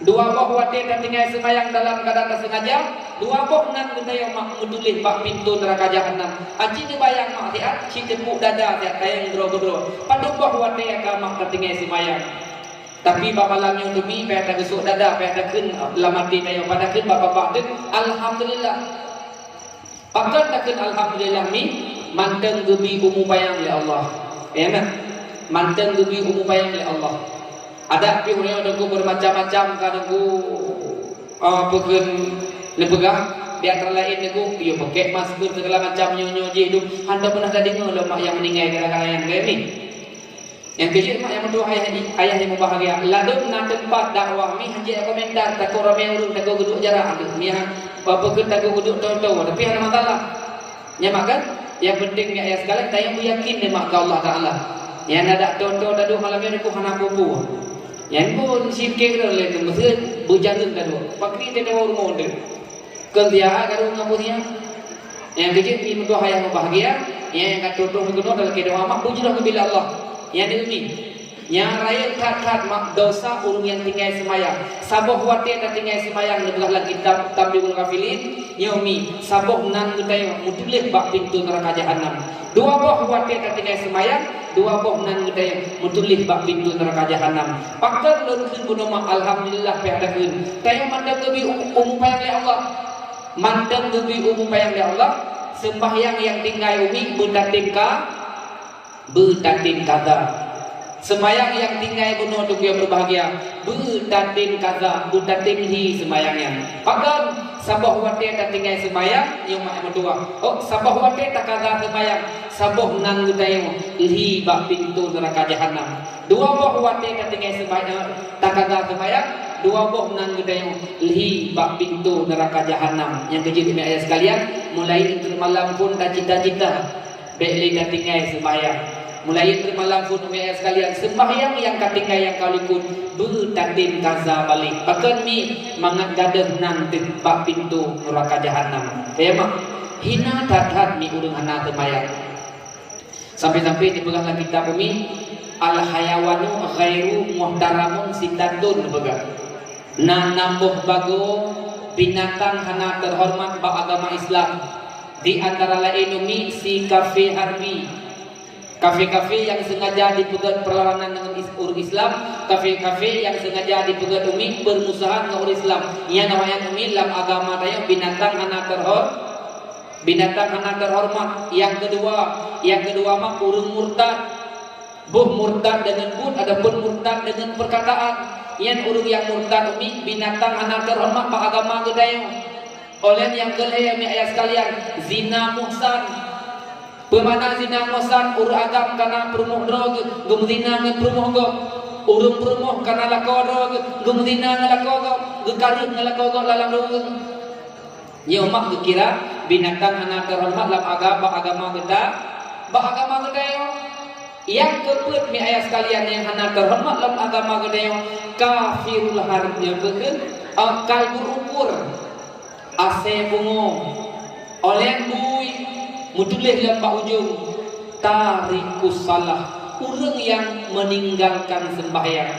Dua boh watèe tatinggai seumayang dalam keuadaan taseungaja, dua boh nan geutanyoe mak meutuléh bak pintoe neuraka jahanam. Aji neubayang mak siat, cit teupeue dada siat tayang droe-droe. Padub boh watèe ka mak tatinggai seumayang. Tapi bak malam nyoe teubi payah tageusok dada, payah takheun lam até tanyoe, payah takheun bak babah teuh, alhamdulillah. Pakon takheun alhamdulillah mi, mantong geubri umu panyang lé Allah. Ya na? Mantong geubri umu panyang lé Allah. Adak pih uroe nyoe Teungku beumacam-macam ka Teungku, oh, peukheun neupeugah, di antara laén Teungku, yue pakèk masker segala macam nyoe-nyoe jih dum, hana peunah tadeungoe lom mak nyang meuninggai gara-gara nyang lagèe mi. Nyang keujeuet mak nyang meutuah ayah, ayah nyang mubahgia. Ladôm na teumpat dakwah mi hana jeuet komentar, takot ramé ureueng, takot geuduek jarak lé. Mi ha, apa keu takot geuduek toe-toe, tapi hana masalah. Nyan mak kan? Nyang penting mi ayah sekalian, tanyoe beuyakin nyan mak keu Allah Taala. Nyan adak toe-toe taduek malam nyoe Teungku hana peue-peue. Nyan pun singkeng lé keu meuseu beujareung taduek. Pakri teuh deungon rumoh teuh. Keu ziarah ka dong ngon buet nyan. Nyang keujeuet mi meutuah ayah mubahgia, nyang ka troh-troh keunoe talakèe doa mak beujroh keu bila Allah. Nyan demi. Nyang rayeuk that-that mak desya ureueng nyang tinggai seumayang. Saboh watèe tatinggai seumayang neupeugah lam kitab Tanbihul Ghafilin, nyoe mi, saboh nan geutanyoe meutuléh bak pintoe neuraka jahanam. Dua boh watèe tatinggai seumayang, dua boh nan geutanyoe meutuléh bak pintoe neuraka jahanam. Pakon lôn kheun bunoe mak alhamdulillah payah takheun. Tanyoe mantong geubri u-, umu panyang lé Allah. Mantong geubri umu panyang lé Allah, seumbahyang nyang tinggai umi beutatem ka, beutatem kaza. Seumayang nyang tinggai bunoe Teungku nyang beubahgia, beutatem kaza, beutatem lhi seumayang nyan. Pakon? Saboh watèe tatinggai seumayang, nyoe mak nyang meutuah. Oh, saboh watèe takaza seumayang, saboh nan geutanyoe lhi bak pintoe neuraka jahanam. Dua boh watèe tatinggai seumayang, takaza seumayang, dua boh nan geutanyoe lhi bak pintoe neuraka jahanam. Nyang keujeuet mi ayah sekalian, mulai teuk malam phon tacita-cita, bèk lé tatinggai seumayang. Mulai teuk malam phon mi ayah sekalian, seumayang nyang katinggai nyang ka likot, beutatem kaza balek. Pakon mi mangat gadôh nan teuk bak pintoe neuraka jahanam. Paham mak? Hina that-that mi ureueng hana seumayang. Sampai-sampai dipeugah lam kitab umi, "Al-hayawanu ghairu muhtaramun sittaun," dipeugah. Na, na boh bagoe binatang hana teuhoreumat bak agama Islam. Di antara laén umi si kafé harbi. Kafé-kafé nyang seungaja dipeugöt peulawanan deungon is-, ureueng Islam, kafé-kafé nyang seungaja dipeugöt umi beurmusuhan ngon ureueng Islam. Nyan awaknyan umi lam agama tanyoe binatang hana teuhor-, Binatang hana teuhoreumat. Nyang keudua, nyang keudua mak ureueng murtad. Boh murtad deungon buet ataupun murtad deungon peukataan. Nyan ureueng nyang murtad umi binatang hana teuhoreumat bak agama geutanyoe. Óh lheueh nyang keulhèe mi ayah sekalian, zina muhsan. Peue makna zina muhsan? Ureueng agam kana peurumoh droe geuh, geumeuzina ngon peurumoh gob. Ureueng peurumoh kana lakoe droe geuh, geumeuzina ngon lakoe gob, geukareuh ngon lakoe gob lam ruweueng. Nyoe mak geukira binatang hana teuhoreumat lam aga-, bak agama geuta-, bak agama geutanyoe. Nyang keupeuet mi ayah sekalian nyang hana teuhoreumat lam agama geutanyoe, kafirul har-, nyang keukeu, eh, kalbul ukur, asèe pungo, óh lheueh bui, meutuléh lam bak ujong, tarikus shalah, ureueng nyang meuninggalkan seumbahyang.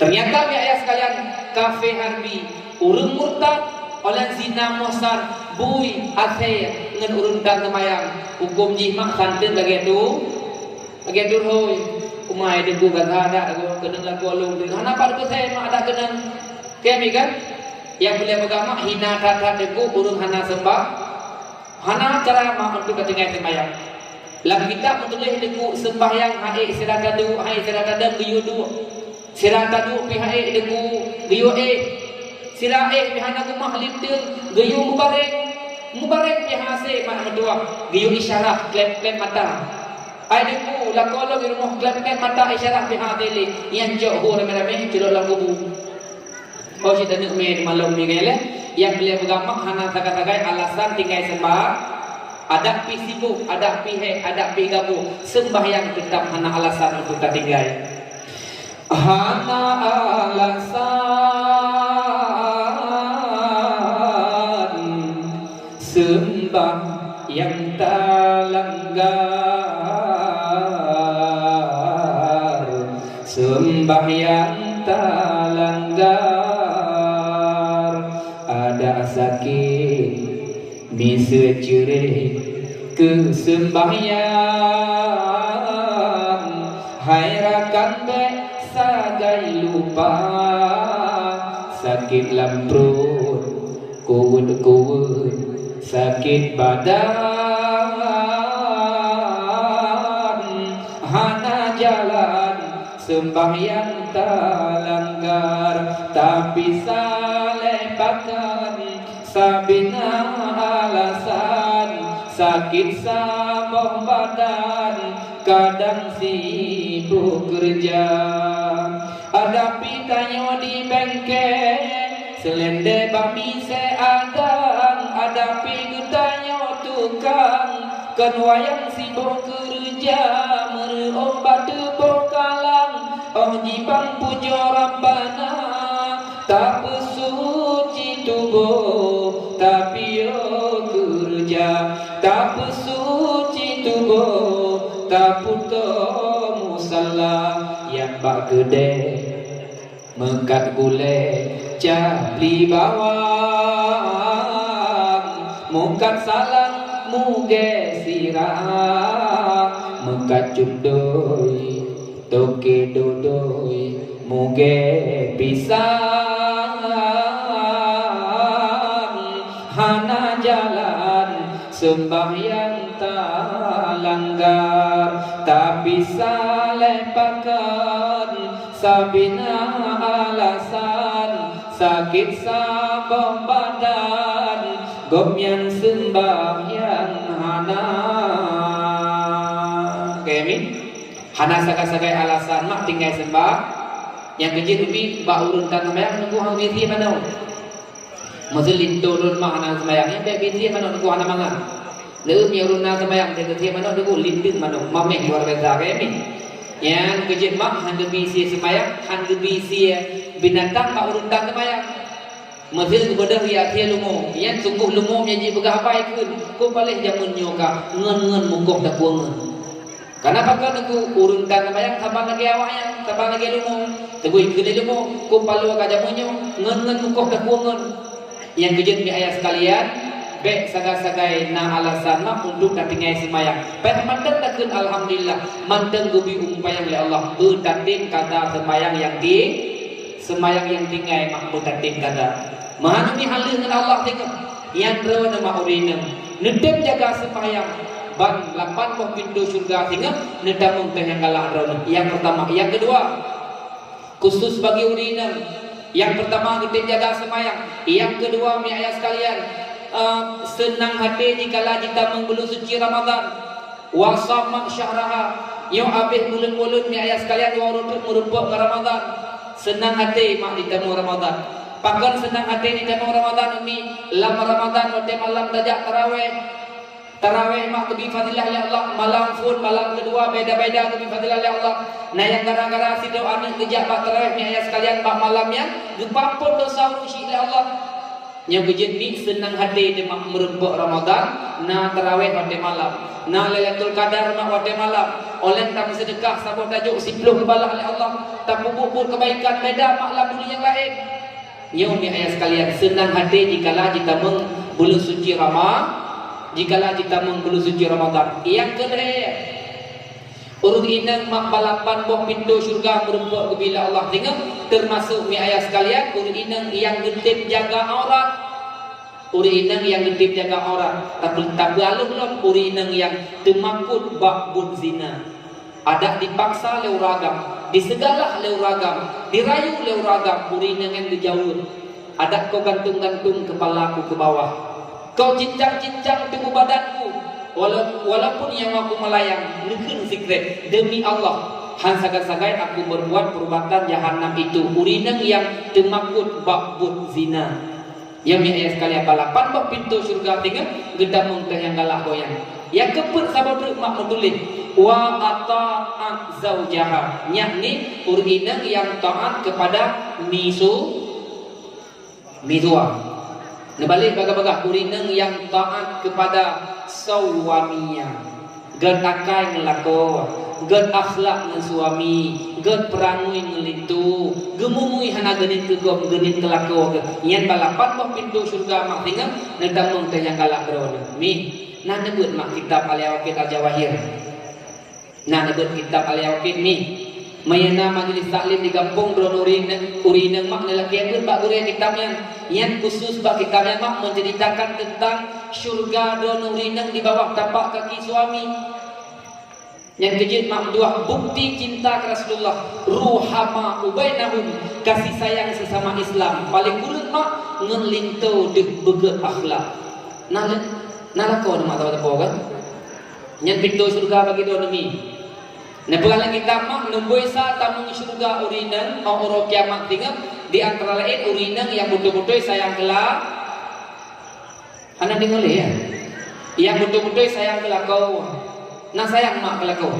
Teunyata mi ayah sekalian, kafé harbi, ureueng murtad, óh lheueh zina muhsan, bui, asèe, ngon ureueng tan seumayang. Hukôm jih mak santeun lagèe tu, lagèe tu hôi. Umai deungon gaza dak, keunong lakoe lôn, hana pat peusé mak dak keunong. Keu mi kan? Nyang peureulée peugah mak, hina that-that teungku ureuëng hana seumbah, hana cara mak untuk tatinggai seumayang. Lam kitab meutuléh teungku, seumbahyang hai sira taduek, hai sira tadong geuyue duek. Sira taduek pih hai teungku geuyue éh. Sira éh pih hana geumah linteung, geuyue mubareng. Mubareng pih hase mak meutuah, geuyue isyarah kleb-kleb mata. Hai teungku, lakoe lôn di rumoh kleb-kleb mata isyarah pih hase lé, nyan jok hu ramé-ramé culok lam kubu. Oh, cit taneuk mé di malom nyoe lé. Nyang peureulée peugah mak, hana sagai-sagai alasan tinggai seumbah. Adak pih sibuk, adak pih hék, adak pih gaboh, seumbahyang teutab hana alasan untuk tatinggai. Hana alasan seumbahyang talanggar. Seumbahyang talanggar, adak sakét miseue cirét keu seumbahyang. Hai rakan, bék sagai lupa, sakét lam pruet, kuweuet-kuweuet sakét badan, hana jalan seumbahyang talanggar. Tapi saleh pakon sabina alasan, sakét saboh badan, kadang sibuk keureuja. Adak pih tanyoe di bengke, seulendé bami se adang, adak pih geutanyoe tukang, kon wayang sibok keureuja, meureuôh bak teuboh kalang, óh jibang pujoe Rabbana, tapeusuci tuboh, tapiôh keureuja, tapeusuci tuboh, tapeutoe musala, nyang bak keudée meukat gulée, cabli bawang, meukat salang, mugée sira, meukat cundoi, toke dodoi, mugée pisang. Hana jalan seumbahyang talanggar, tapi saleh pakon sabina alasan, sakét saboh badan, gobnyan seumbahyang hana. Oke, amin. Hana sagai-sagai alasan mak tinggai seumbah. Nyang keujeuet ubit bak ureuëng ka seumayang, teungku han geubri sie manoe. Meuseu linto lôn mak hana seumayang, nyan bék bri sie manoe, teungku hana mangat. Leuem nyang ureuëng na seumayang, teuka sie manoe, teungku linteuk manoe, mameh luar biasa, kayém. Nyan keujeuet mak han geubri sie seumayang, han geubri sie binatang bak ureuëng ka seumayang. Meuseu geubeudôh jak sie lumo, nyan sunggoh lumo nyang jipeugah haba kheun, kon paléh jamén nyoe ka ngon-ngon mukoh takue ngon. Kana pakon teungku, ureuëng ka seumayang saban lagée awaknyan, saban lagée lumo. Teungku ikheun lé lumo, kon paloe ka jamén nyoe, ngon-ngon mukoh takue ngon. Nyang keujeuet mi ayah sekalian, bék sagai-sagai na alasan mak untuk tatinggai seumayang. Payah mantong takheun alhamdulillah, mantong geubri umu panyang lé Allah, beutatem kata seumayang nyang ti, seumayang nyang tinggai mak beutatem kata. Meuhana mi haleue ngon Allah teungoh, nyang droeneuh mak ureuëng inong. Neutem jaga seumayang, ban lapan boh pintoe syeuruga singoh neutamong teuh nyang galak droeneuh. Nyang peurtama, nyang keudua, khusus bagi ureuëng inong. Nyang peurtama geutem jaga seumayang, nyang keudua mi ayah sekalian, eh, seunang até jikala jitamong buleuen suci Ramadhan. Wa shamat syahraha, nyoe abéh buleuen-buleuen mi ayah sekalian, walau teuk meurumpok ngon Ramadhan. Seunang até mak jitamong Ramadhan. Pakon seunang até jitamong Ramadhan, umi? Lam Ramadhan watée malam tajak tarawéh. Tarawéh mak geubri fadilah lé Allah, malam phon, malam keudua, beda-beda geubri fadilah lé Allah. Na nyang gara-gara sidroe aneuëk geujak bak tarawéh mi ayah sekalian bak malam nyan, geupampot desya ureuëng syik lé Allah. Nyang keujeuet mi seunang até teuh mak meurumpok Ramadhan, na tarawéh watée malam, na Lailatul Qadar mak watée malam, óh lheueh tameuseudeukah saboh tajok siploh geubalah lé Allah, tapeubuet buet keubaikan beda mak lam buleuen nyang laén. Nyoe mi ayah sekalian, seunang até jikala jitamong buleuen suci Rama-, jikala jitamong buleuen suci Ramadhan. Nyang keulhée, Ureuëng inong mak balapan boh pintoe syeuruga meureumpok geubila Allah singoh, teumasok mi ayah sekalian, ureuëng inong nyang geutém jaga aurat. Ureuëng inong nyang geutém jaga aurat, tapi, tapi aleuh lom ureuëng inong nyang teumakot bak buet zina. Adak dipaksa lé ureuëng agam, diseugalah lé ureuëng agam, dirayu lé ureuëng agam, ureuëng inong nyan geujaweueb. Adak kau gantung-gantung keupala ku keu bawah. Kau cincang-cincang tuboh badan ku, wala-, walaupun nyawa ku meulayang, neukheun sikrék, demi Allah, han sagai-sagai aku berbuat perbuatan jahanam itu, ureuëng inong nyang teumakot bak buet zina. Ya, mi ayah sekalian, balapan boh pintoe syeuruga singoh geutamong teuh nyang galak goyang. Nyang keupeuet saboh treuk mak meutuléh, "Wa ata'at zaujaha," yakni ureuëng inong nyang taat kepada misu-, misuwa. Neubalek bagah-bagah, ureuëng inong nyang taat kepada suaminya. Gét akai ngon lakoe, gét akhlak ngon suami, gét peurangui ngon linto, geumumui hana geuneuk keu gob, geuneuk keu lakoe geuh. Nyan balapan boh pintoe syeuruga mak singoh neutamong teuh nyang galak droeneuh. Mi, na neubeuet mak kitab Al-Yaqut Al-Jawahir. Na neubeuet kitab Al-Yaqut mi. Meunyoe na majlis taklim di gampông droeneuh ureuëng inong, ureuëng inong mak neulakée beuet bak gurée kitab nyan. Nyan khusus bak kitab nyan mak menceritakan tentang syeuruga droeneuh ureuëng inong di bawah tapak kaki suami. Nyang keujeuet mak meutuah bukti cinta keu Rasulullah, ruhama ubainahum, kasih sayang sesama Islam, paléng kureueng mak ngon linto deuh beugét akhlak. Na le-, na lakoe mak tawa teupeu kan? Nyan pintoe syeuruga bagi droeneuh mi. Neupeugah lé kitab mak, numboi sa tamong syeuruga ureuëng inong, óh uroe kiamat singoh, di antara laén ureuëng inong nyang beutôi-beutôi sayang keu la-, Hana deungoe lé, ya? Nyang beutôi-beutôi sayang keu lakoe. Na sayang mak keu lakoe.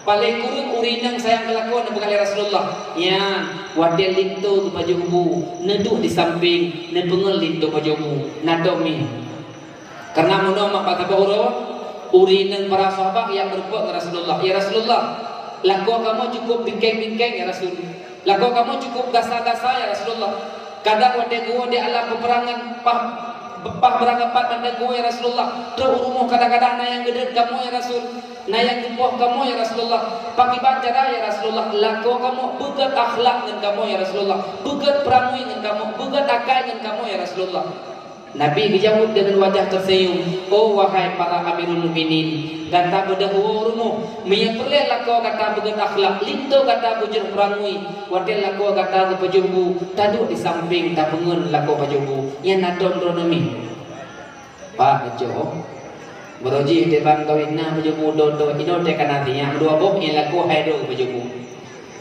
Paléng kureueng ureuëng inong sayang keu lakoe neupeugah lé Rasulullah. Nyan, watée linto geupajoh bu, neuduek di sampéng, neupeungon linto pajoh bu. Na dom mi. Karena meunoe mak bak saboh uroe, ureuëng inong para sahabat nyang meureumpok ngon Rasulullah. "Ya Rasulullah, lakoe kamoe cukup bingkeng-bingkeng, ya Rasul." Lakoe kamoe cukup gasa-gasa, ya Rasulullah. Kadang watée geuwoe di alam peuperangan, paih, paih beurangkapat mandum geuwoe, ya Rasulullah. Trok u rumoh kadang-kadang na nyang geudeuet kamoe, ya Rasul. Na nyang geupoh kamoe, ya Rasulullah. Pakriban cara, ya Rasulullah, lakoe kamoe beugét akhlak ngon kamoe, ya Rasulullah. Beugét peurangui ngon kamoe, beugét akai ngon kamoe, ya Rasulullah. Nabi geujaweueb deungon wajah teuseunyum, "Oh, wahai para Amirul Mukminin, gata beudôh woe u rumoh. Meunyoe peureulée lakoe gata beugét akhlak, linto gata beujeuet peurangui, watée lakoe gata geupajoh bu, taduek di sampéng tapeungon lakoe pajoh bu." Nyan na dom droeneuh mi. Pak, beujeuet. Barô jih teuh ban kawén na pajoh bu do-do, inoe teuh ka na tiep dua boh, nyan lakoe hai droe pajoh bu.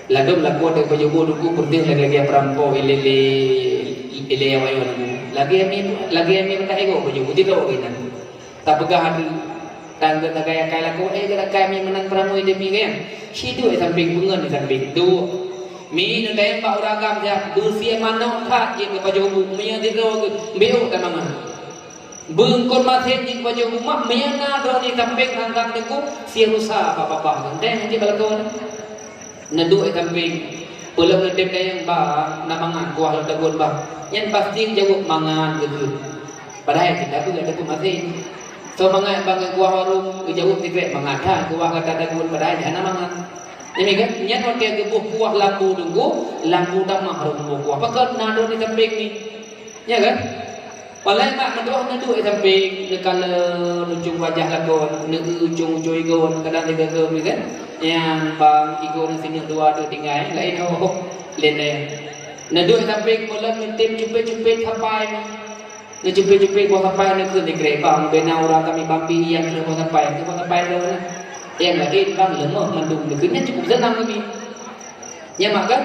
Ladôm lakoe teuh pajoh bu teungku, peureudeuh lagée-lagée peurampok ilée-ilée, ilée awai nyoe. Lagée mi, lagée mi meutai goe pajoh bu, tiep goe inan. Tapeugah ateueh, tan gét lagée akai lakoe, eh, gét akai mi meunan peurangui demi gét. Siduek sampéng peungon sampéng duek. Mi neutayang bak ureuëng agam siat, beusie manok that jeuet keu pajoh bu, meunyoe sidroe geuh, bék ôk tamangat. Beungkot masen jih pajoh bu mak, meunyoe na droe di sampéng rangkang teungku, sie rusa babah-babah. Entah nanti balakoe. Neuduek sampéng, peulom neutém dayang ba, na mangat kuah lom tagun bah. Nyan pasti jaweueb mangat geukheun. Padahai cit tapeugah teungku masen. Soe mangat bang kuah warong, geujaweueb sikrek mangat that kuah gata tagun, padahai hana mangat. Nyan kan, nyan watée geuboh kuah lambu teungku, lambu tamah rhom boh kuah. Pakon na droe di sampéng ni. Nya kan? Walai mak meutuah neuduek sampéng, neukalon ujong wajah lakoe, neueu ujong-ujong igoe, kadang tiga-tiga mi kan? Nyang bang igoe neusineuk dua tu tinggai, laén ho, ho, laén laén. Neuduek sampéng, peulom neutem cupet-cupet sapai. Neucupet-cupet boh sapai neukheun di krek bang, bena urang kami bambi nyang keu boh sapai, keu boh sapai lôn. Nyang laén bang leumoh mandum neukheun, nyan cukup seunang kami. Nya mak kan?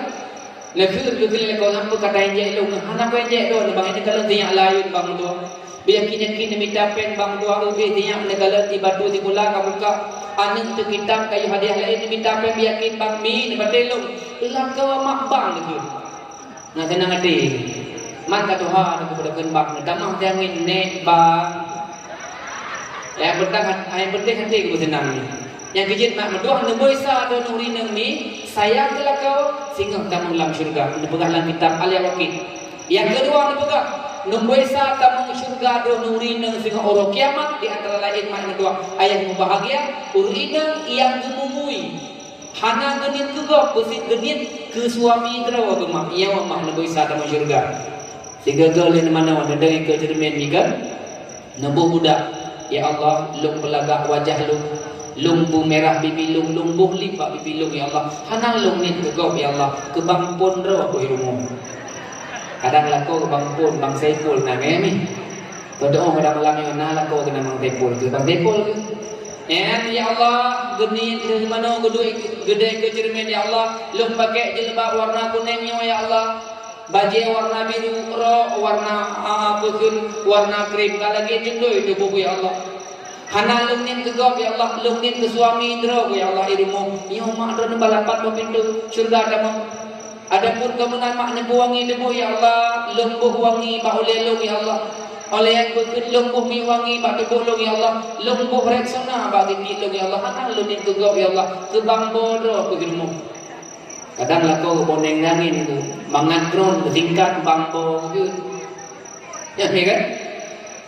Neukheun, neukheun lé kawan, "Peue kata injek lôn?" "Hana peue injek lôn, bang, ini kalau tinyak laén, bang, dua." Biyakin-yakin neumita péng, bang, dua ubé tinyak, neukalon di batu sikula ka buka. Aneuk teukitab kayue hadiah laén neumita péng, biyakin, bang, mi neubaté lôn. Lakoe mak bang neukheun. Ngon seunang até. Man ka tuha neukheun bak neutamah di angén, "Nek, bang." Nyang peunteng, nyang peunteng até keu seunang. Nyang keujeuet mak meutuah, neuboi sa droeneuh ureueng inong mi sayang keu lakoe, singoh tamong lam syeuruga. Neupeugah lam kitab Al-Yaqut. Nyang keudua neupeugah, neuboi sa tamong syeuruga droeneuh ureueng inong singoh uroe kiamat, di antara laén mak meutuah, ayah mubahgia, ureueng inong nyang geumumui Hana geuniet keu gob, peusit geuniet keu suami droe geuh mak, nyoe mak neuboh Isa tamong syeuruga. Sigoe-goe lé neumanoe, neudong ikeue ceureumen nyan kan? Neuboh budak, "Ya Allah, lôn peulagak wajah lôn, lôn beumeurah bibi lôn, lôn boh lip bak bibi lôn, ya Allah. Hana lôn niet keu gob, ya Allah, keu bang Pon droe boh i rumoh." Kadang lakoe keu bang Pon, bang Saipul na ngai mi. Teudoh kadang malam nyoe na lakoe keu bang Saipul, keu bang Saipul keu. Nyan, ya Allah, geuniet lé manoe geuduek geudeh keu ceureumen, ya Allah, lôn pakai jilbab warna kuneng nyoe, ya Allah. Bajée warna biru, rok warna, a, peue kheun, warna krem, ka lagée jundoi tuboh, ya Allah. Hana lôn niet keu gob, ya Allah, lôn niet keu suami droe, ya Allah, i rumoh. Nyoe mak droeneuh balapan boh pintoe syeuruga tamong. Adapun keu meunan mak neupeuwangi tuboh, ya Allah, lôn boh wangi bak ulée lôn, ya Allah. Óh lheueh nyan peue kheun lôn boh miwangi bak tuboh lôn, ya Allah. Lôn boh Rexona bak geuti lôn, ya Allah. Hana lôn niet keu gob, ya Allah, keu bang Bo droe boh i rumoh. Kadang lakoe keu boneng angén tu, mangat droen singkat bang Bo geuh. Nyan, ya kan?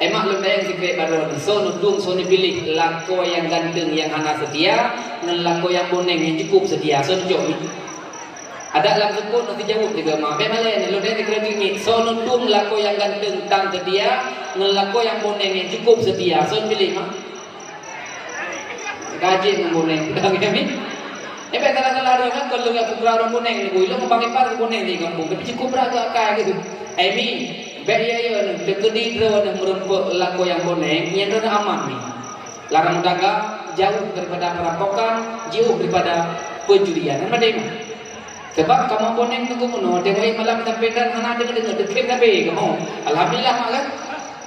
Ai mak lôn tanyong sikrék baroe nyoe, soe neutueng, soe neupiléh, lakoe nyang ganteng nyang hana seutia ngon lakoe nyang boneng nyang cukup seutia, soe neucok nyoe? Adak lam seupôt na sijaweueb sigoe mak. Bék malée, lôn tanyong sikrék nyoe, soe neutueng lakoe nyang ganteng tan seutia ngon lakoe nyang boneng nyang cukup seutia, soe neupiléh mak? Gaji ngon boneng. Dang kami. Eh, bék salah-salah droe kan, kalau nggak putra orang boneng ni, boh, ilong bang ipar boneng di kampung. Tapi cukup brat ke akai gitu. Eh, mi, bék ya, ya, ni, terkedi droe ni meureumpok lakoe nyang boneng, nyan droe aman ni. Larang dagang, jauh daripada perampokan, jauh daripada pencurian. Kan betul? Sebab kamoe boneng teungku meunoe, tengok malam sampai dan hana deungoe-deungoe, teukhém sabe kamoe. Alhamdulillah, mak kan?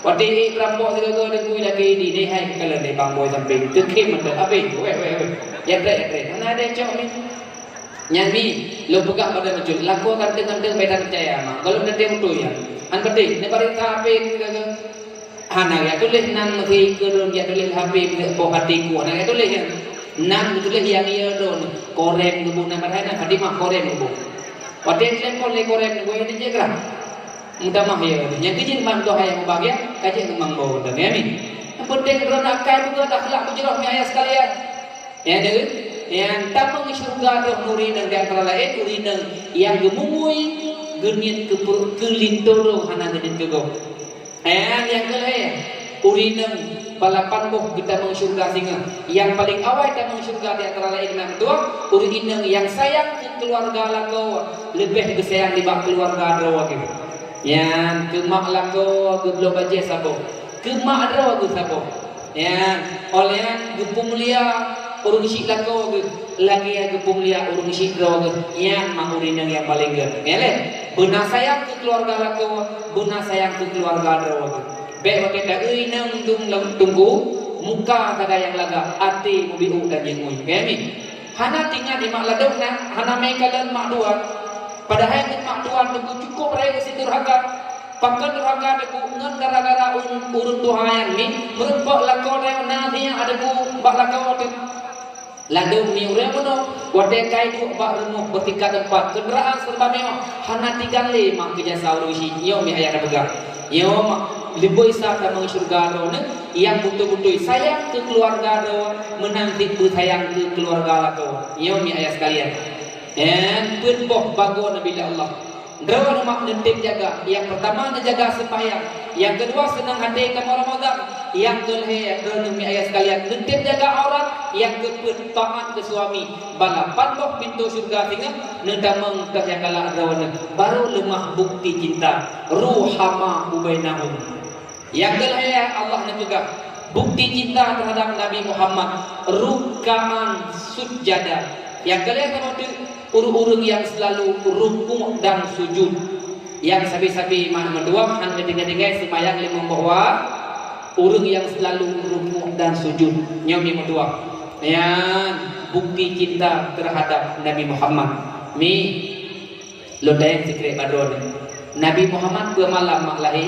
Watèe ék peurampok sigoe-goe deungoe lagèe ini, nihai keukalon lé bang boi sampéng. Teukhém mantong, abéh. Weh, weh, weh. Ya trek, ya trek. Hana adèe cok mi. Nyan mi, lôn peugah bak droeneuh bacut, lakoe ganteng-ganteng bèk tapeucaya, mak. Gohlom teuntèe beutôi nyan. An beutôi, neubaréksa H P sigoe-goe. Hana jak tuléh nan meusi keu lôn jak tuléh H P poh até ku, hana jak tuléh nyan. Nan geutuléh nyang iya droeneuh, korem geuboh, nan padahai nan Fatimah korem geuboh. Watèe telepon lé korem geuboh, nyan jeuet grah. Meutamah ya, nyan keuh jeuet ban meutuah ayah mubagia, ka jeuet ngon mang boh, ya mi. Nyang penting droeneuh akai beugöt akhlak beujroh mi ayah sekalian. Ya deuh, nyang tamong syeuruga droe ureueng inong di antara laén ureueng inong nyang geumumui, geuniet keu, keu linto droe hana geuniet keu gob. Eh, nyang keulhèe, ureueng inong balapan boh geutamong syeuruga singoh. Nyang paleng awai tamong syeuruga di antara laén na meutuah, ureueng inong nyang sayang keu keuluwarga lakoe leubeh geusayang nibak keuluwarga droe geuh. Nyan keu mak lakoe geubloe bajèe saboh, keu mak droe geuh saboh. Nyan, óh lheueh nyan geupeumulia ureueng syiek lakoe geuh lagèe geupeumulia ureueng syiek droe geuh. Nyan mak ureueng inong nyang paleng gèt. Nyan lé, beuna sayang keu keuluwarga lakoe, beuna sayang keu keuluwarga droe geuh. Bèk watèe ta-eu inong dum lam teungku, muka sagai nyang lagak, até mubiôh dan jingui. Nyan mi. Hana teuingat ié mak ladôm na, hana mé kalon mak tuan. Padahai ngon mak tuan teungku cukôp rayeuk sidurhaka. Pakon durhaka teungku ngon gara-gara ureueng, ureueng tuha nyan mi, meureumpok lakoe teuh na siat teungku bak lakoe teuh. Ladôm mi ureueng bunoe, watèe ka iduek bak rumoh beutingkat empat, keundaraan seureuba mewah, hana tinggai lé mak keu jasa ureueng syiek. Nyoe mi ayah tapeugah. Nyoe mak, leubeh sa tamong syeuruga droeneuh, nyang beutôi-beutôi sayang keu keuluwarga droe, meunan cit beusayang keu keuluwarga lakoe. Nyoe mi ayah sekalian. Nyan peuet boh bagoe neubi lé Allah. Droeneuh mak neutem jaga. Nyang peurtama neujaga seumbahyang. Nyang keudua seunang até kamoe Ramadan. Nyang keulhèe droeneuh mi ayah sekalian neutem jaga aurat. Nyang keupeuet taat keu suami. Balapan boh pintoe syeuruga singoh neutamong teuh nyang galak droeneuh. Barô leumah bukti cinta. Ruhama ubainahum. Nyang keulhèe Allah neupeugah, bukti cinta teuhadap Nabi Muhammad, rukkaan sujada. Nyang keulhèe saboh teuk, ureueng-ureueng nyang seulalu rukuk dan sujud. Nyang sabe-sabe mak meutuah, han meutinggai-tinggai seumayang limong boh wa-, ureueng nyang seulalu rukuk dan sujud. Nyoe mi meutuah. Nyan bukti cinta teuhadap Nabi Muhammad. Mi, lôn tanyong sikrék bak droeneuh. Nabi Muhammad peue malam mak lahé?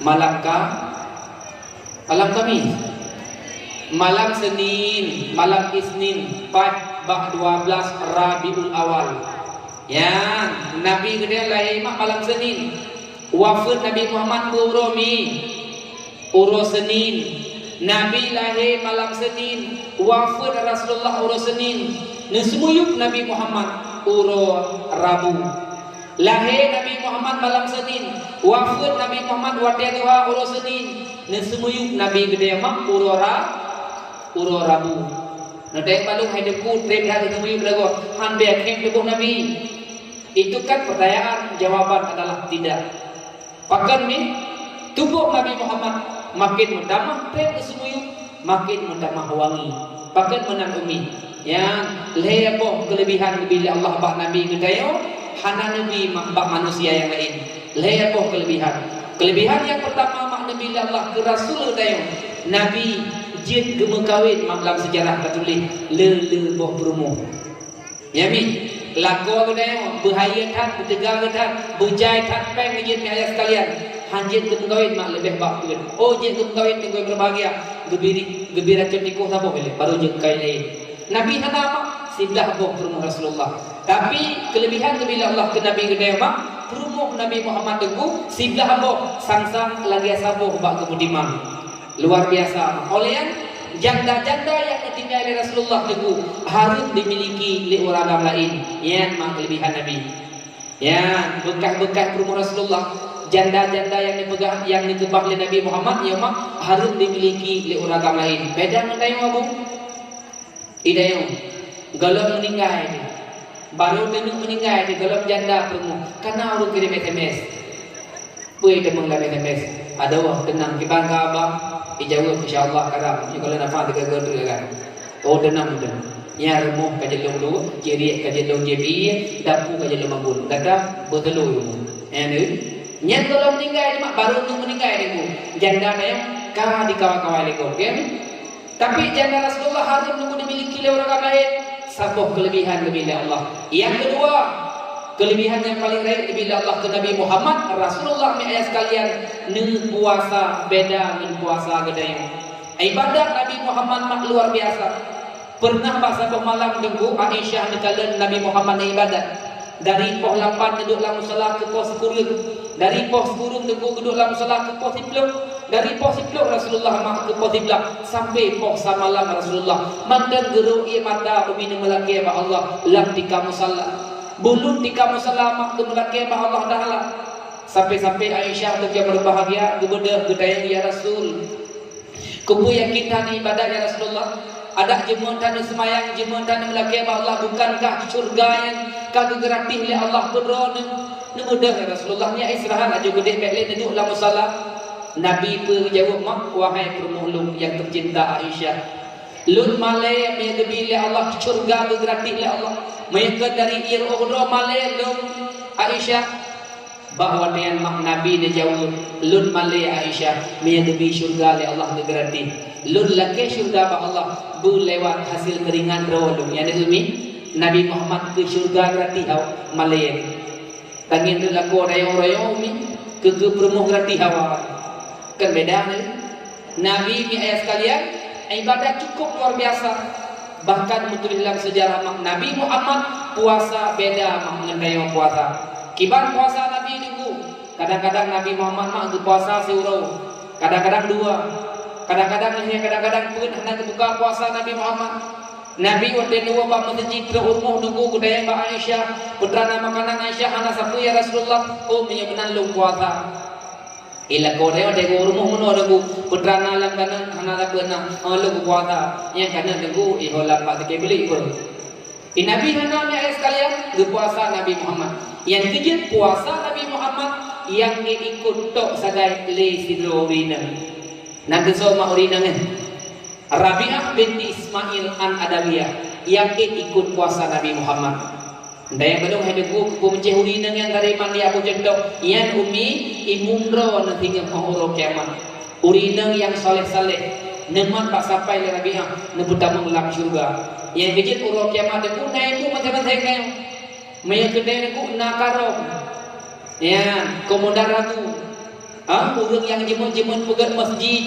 Malam ka, malam Kamis. Malam Senin, malam Isnin, pat bak dua belas Rabiul Awal. Ya, Nabi geutanyoe lahé mak malam Senin. Wafeuet Nabi Muhammad peue uroe mi? Uroe Senin. Nabi lahé malam Senin, wafeuet Rasulullah uroe Senin, neuseumiyueb Nabi Muhammad uroe Rabu. Lahé Nabi Muhammad malam Senin, wafeuet Nabi Muhammad watée duha uroe Senin, neuseumiyueb Nabi geutanyoe mak uroe Ra-, uroe Rabu. Neutem balong hai deku treb that neuseumiyueb lagoe, han bèe khem tuboh Nabi. Itu kan pertanyaan, jawaban adalah tidak. Pakon mi, tuboh Nabi Muhammad makin meutamah treb geuseumiyueb, makin meutamah wangi. Pakon meunan umi? Nyan lhée boh keuleubihan geubri lé Allah bak Nabi geutanyoe, hana neubi ma-, bak manusia nyang laén. Lhée boh keuleubihan. Keuleubihan nyang peurtama mak neubi lé Allah keu Rasul geutanyoe, Nabi jeuet geumeukawen mak lam seujarah tatuléh le-le boh peurumoh. Nyan mi, lakoe geutanyoe beuhayeu that, beuteuga that, beujai that péng jeuet mi ayah sekalian. Han jeuet geumeukawen mak leubeh bak peuet. Oh, jeuet geumeukawen teungku berbahagia, geubiri, geubri racon tikoh saboh ilée, baru jeuet kawin laén. Nabi hana mak, siblah boh peurumoh Rasulullah. Tapi keuleubihan geubri lé Allah keu Nabi geutanyoe mak, peurumoh Nabi Muhammad teungku siblah boh, sang-sang lagée saboh bak geumeutimang. Luar biasa. Oleh nyan, janda-janda nyang geutinggai lé Rasulullah teungku harus dimiliki lé ureueng agam laén. Nyan mak keuleubihan Nabi. Nyan beukah-beukah peurumoh Rasulullah, janda-janda nyang neupeugah, nyang neukeubah lé Nabi Muhammad, nyoe mak harus dimiliki lé ureueng agam laén. Beda ngon tanyoe, Bu. Idayong, gohlom meuninggai teuh. Barô teuneuk meuninggai teuh gohlom janda peurumoh, kana ureueng kirém S M S. Peue teumong lam S M S? Adoh, teunang, kiban ka abang? Ijaweueb, "Insya Allah, karab." Nyoe gohlom nafah teuka-teuka kan. Oh, teunang, teunang. Nyan rumoh ka jilong dua, ciriek ka jilong J B, dapu ka jilong mabun. Gata beutôi rumoh. Nyan, nyan gohlom meuninggai teuh mak, barô teuneuk meuninggai teuh. Janda tayong ka dikawai-kawai lé gob, kan? Tapi janda Rasulullah harus nunggu dimiliki lé ureueng agam laén, saboh keuleubihan geubri lé Allah. Nyang keudua, keuleubihan nyang paleng rayeuk geubri lé Allah keu Nabi Muhammad, Rasulullah mi ayah sekalian, neupuasa beda ngon puasa geutanyoe. Ibadat Nabi Muhammad mak luar biasa. Peureunah bak saboh malam teungku Aisyah neukalon Nabi Muhammad neuibadat. Dari poh lapan neuduek lam musala keu poh sikureueng. Dari poh sikureueng teungku geuduek lam musala keu poh siplôh. Dari poh siplôh Rasulullah mak keu poh siblaih, sampai poh samalam Rasulullah. Mantong geurok ié mata ubé neumeulakée bak Allah lam tika musala. Buleuen tika musala mak geumeulakée bak Allah Taala. Sampai-sampai Aisyah teungku nyang berbahagia geubeudôh geutanyong, "Ya Rasul, keupeue yakin that ibadat, ya Rasulullah? Adak jeumeun that seumayang, jeumeun that meulakée bak Allah, bukankah syeuruga nyan ka geugratis lé Allah keu droeneuh?" Neubeudôh, ya Rasulullah, nyak istirahat laju geudeh bék lé neuduek lam musala. Nabi peue geujaweueb mak, "Wahai peurumoh lôn nyang teucinta Aisyah, lôn malée meunyoe geubri lé Allah syeuruga geugratis lé Allah. Meunyoe kon dari ié reuôh droe malée lôn, Aisyah." Bak watée nyan mak Nabi neujaweueb, "Lôn malée Aisyah, meunyoe geubri syeuruga lé Allah geugratis. Lôn lakée syeuruga bak Allah beu lewat hasil keuringat droe lôn." Nyan umi, Nabi Muhammad keu syeuruga gratis awak malée. Tangieng teuk lakoe dayong-dayong umi, keu, keu peurumoh gratis awak. Kan beda ni. Nabi mi ayah sekalian, ibadat cukup luar biasa. Bahkan meutuléh lam seujarah mak Nabi Muhammad puasa beda mak ngon tanyoe puasa. Kiban puasa Nabi teungku, kadang-kadang Nabi Muhammad mak geupuasa siuroe, kadang-kadang dua, kadang-kadang lhée, kadang-kadang peuet hana geubuka puasa Nabi Muhammad. Nabi watée neuwoe bak meuseujid trok u rumoh teungku geutanyong bak Aisyah, "Peue teuma na makanan Aisyah?" "Hana sapeue ya Rasulullah." "Oh, meunyoe meunan lôn puasa." Ilakoe watée u rumoh meunoe teungku, peue teuma na lam keuneuk, hana sapeue na, oh, lôn geupuasa. Nyang keuneuk teungku, iho lam bak teuke beulik pun. Di Nabi hana mi ayah sekalian, geupuasa Nabi Muhammad. Nyang keujeuet puasa Nabi Muhammad, nyang geuikot tok sagai lé sidroe ureueng inong. Nan teusoe mak ureueng inong nyan? Rabi'ah binti Ismail An-Adawiyah, nyang ikot puasa Nabi Muhammad. Ndai nyang bandum hai teungku, keu peumeucéh ureueng inong nyang tariman di Abu Jandok, nyan umi imum droe neuh singoh uroe kiamat. Ureueng inong nyang saleh-saleh, neumat bak sapai lé Rabi'ah, neupeutamong lam syeuruga. Nyang keujeuet uroe kiamat teungku na ibu maséng-maséng nyan. Meunyoe keutai teungku na karom. Nyan, komandan ragu. Ha, ureueng nyang jeumeun-jeumeun peugét masjid.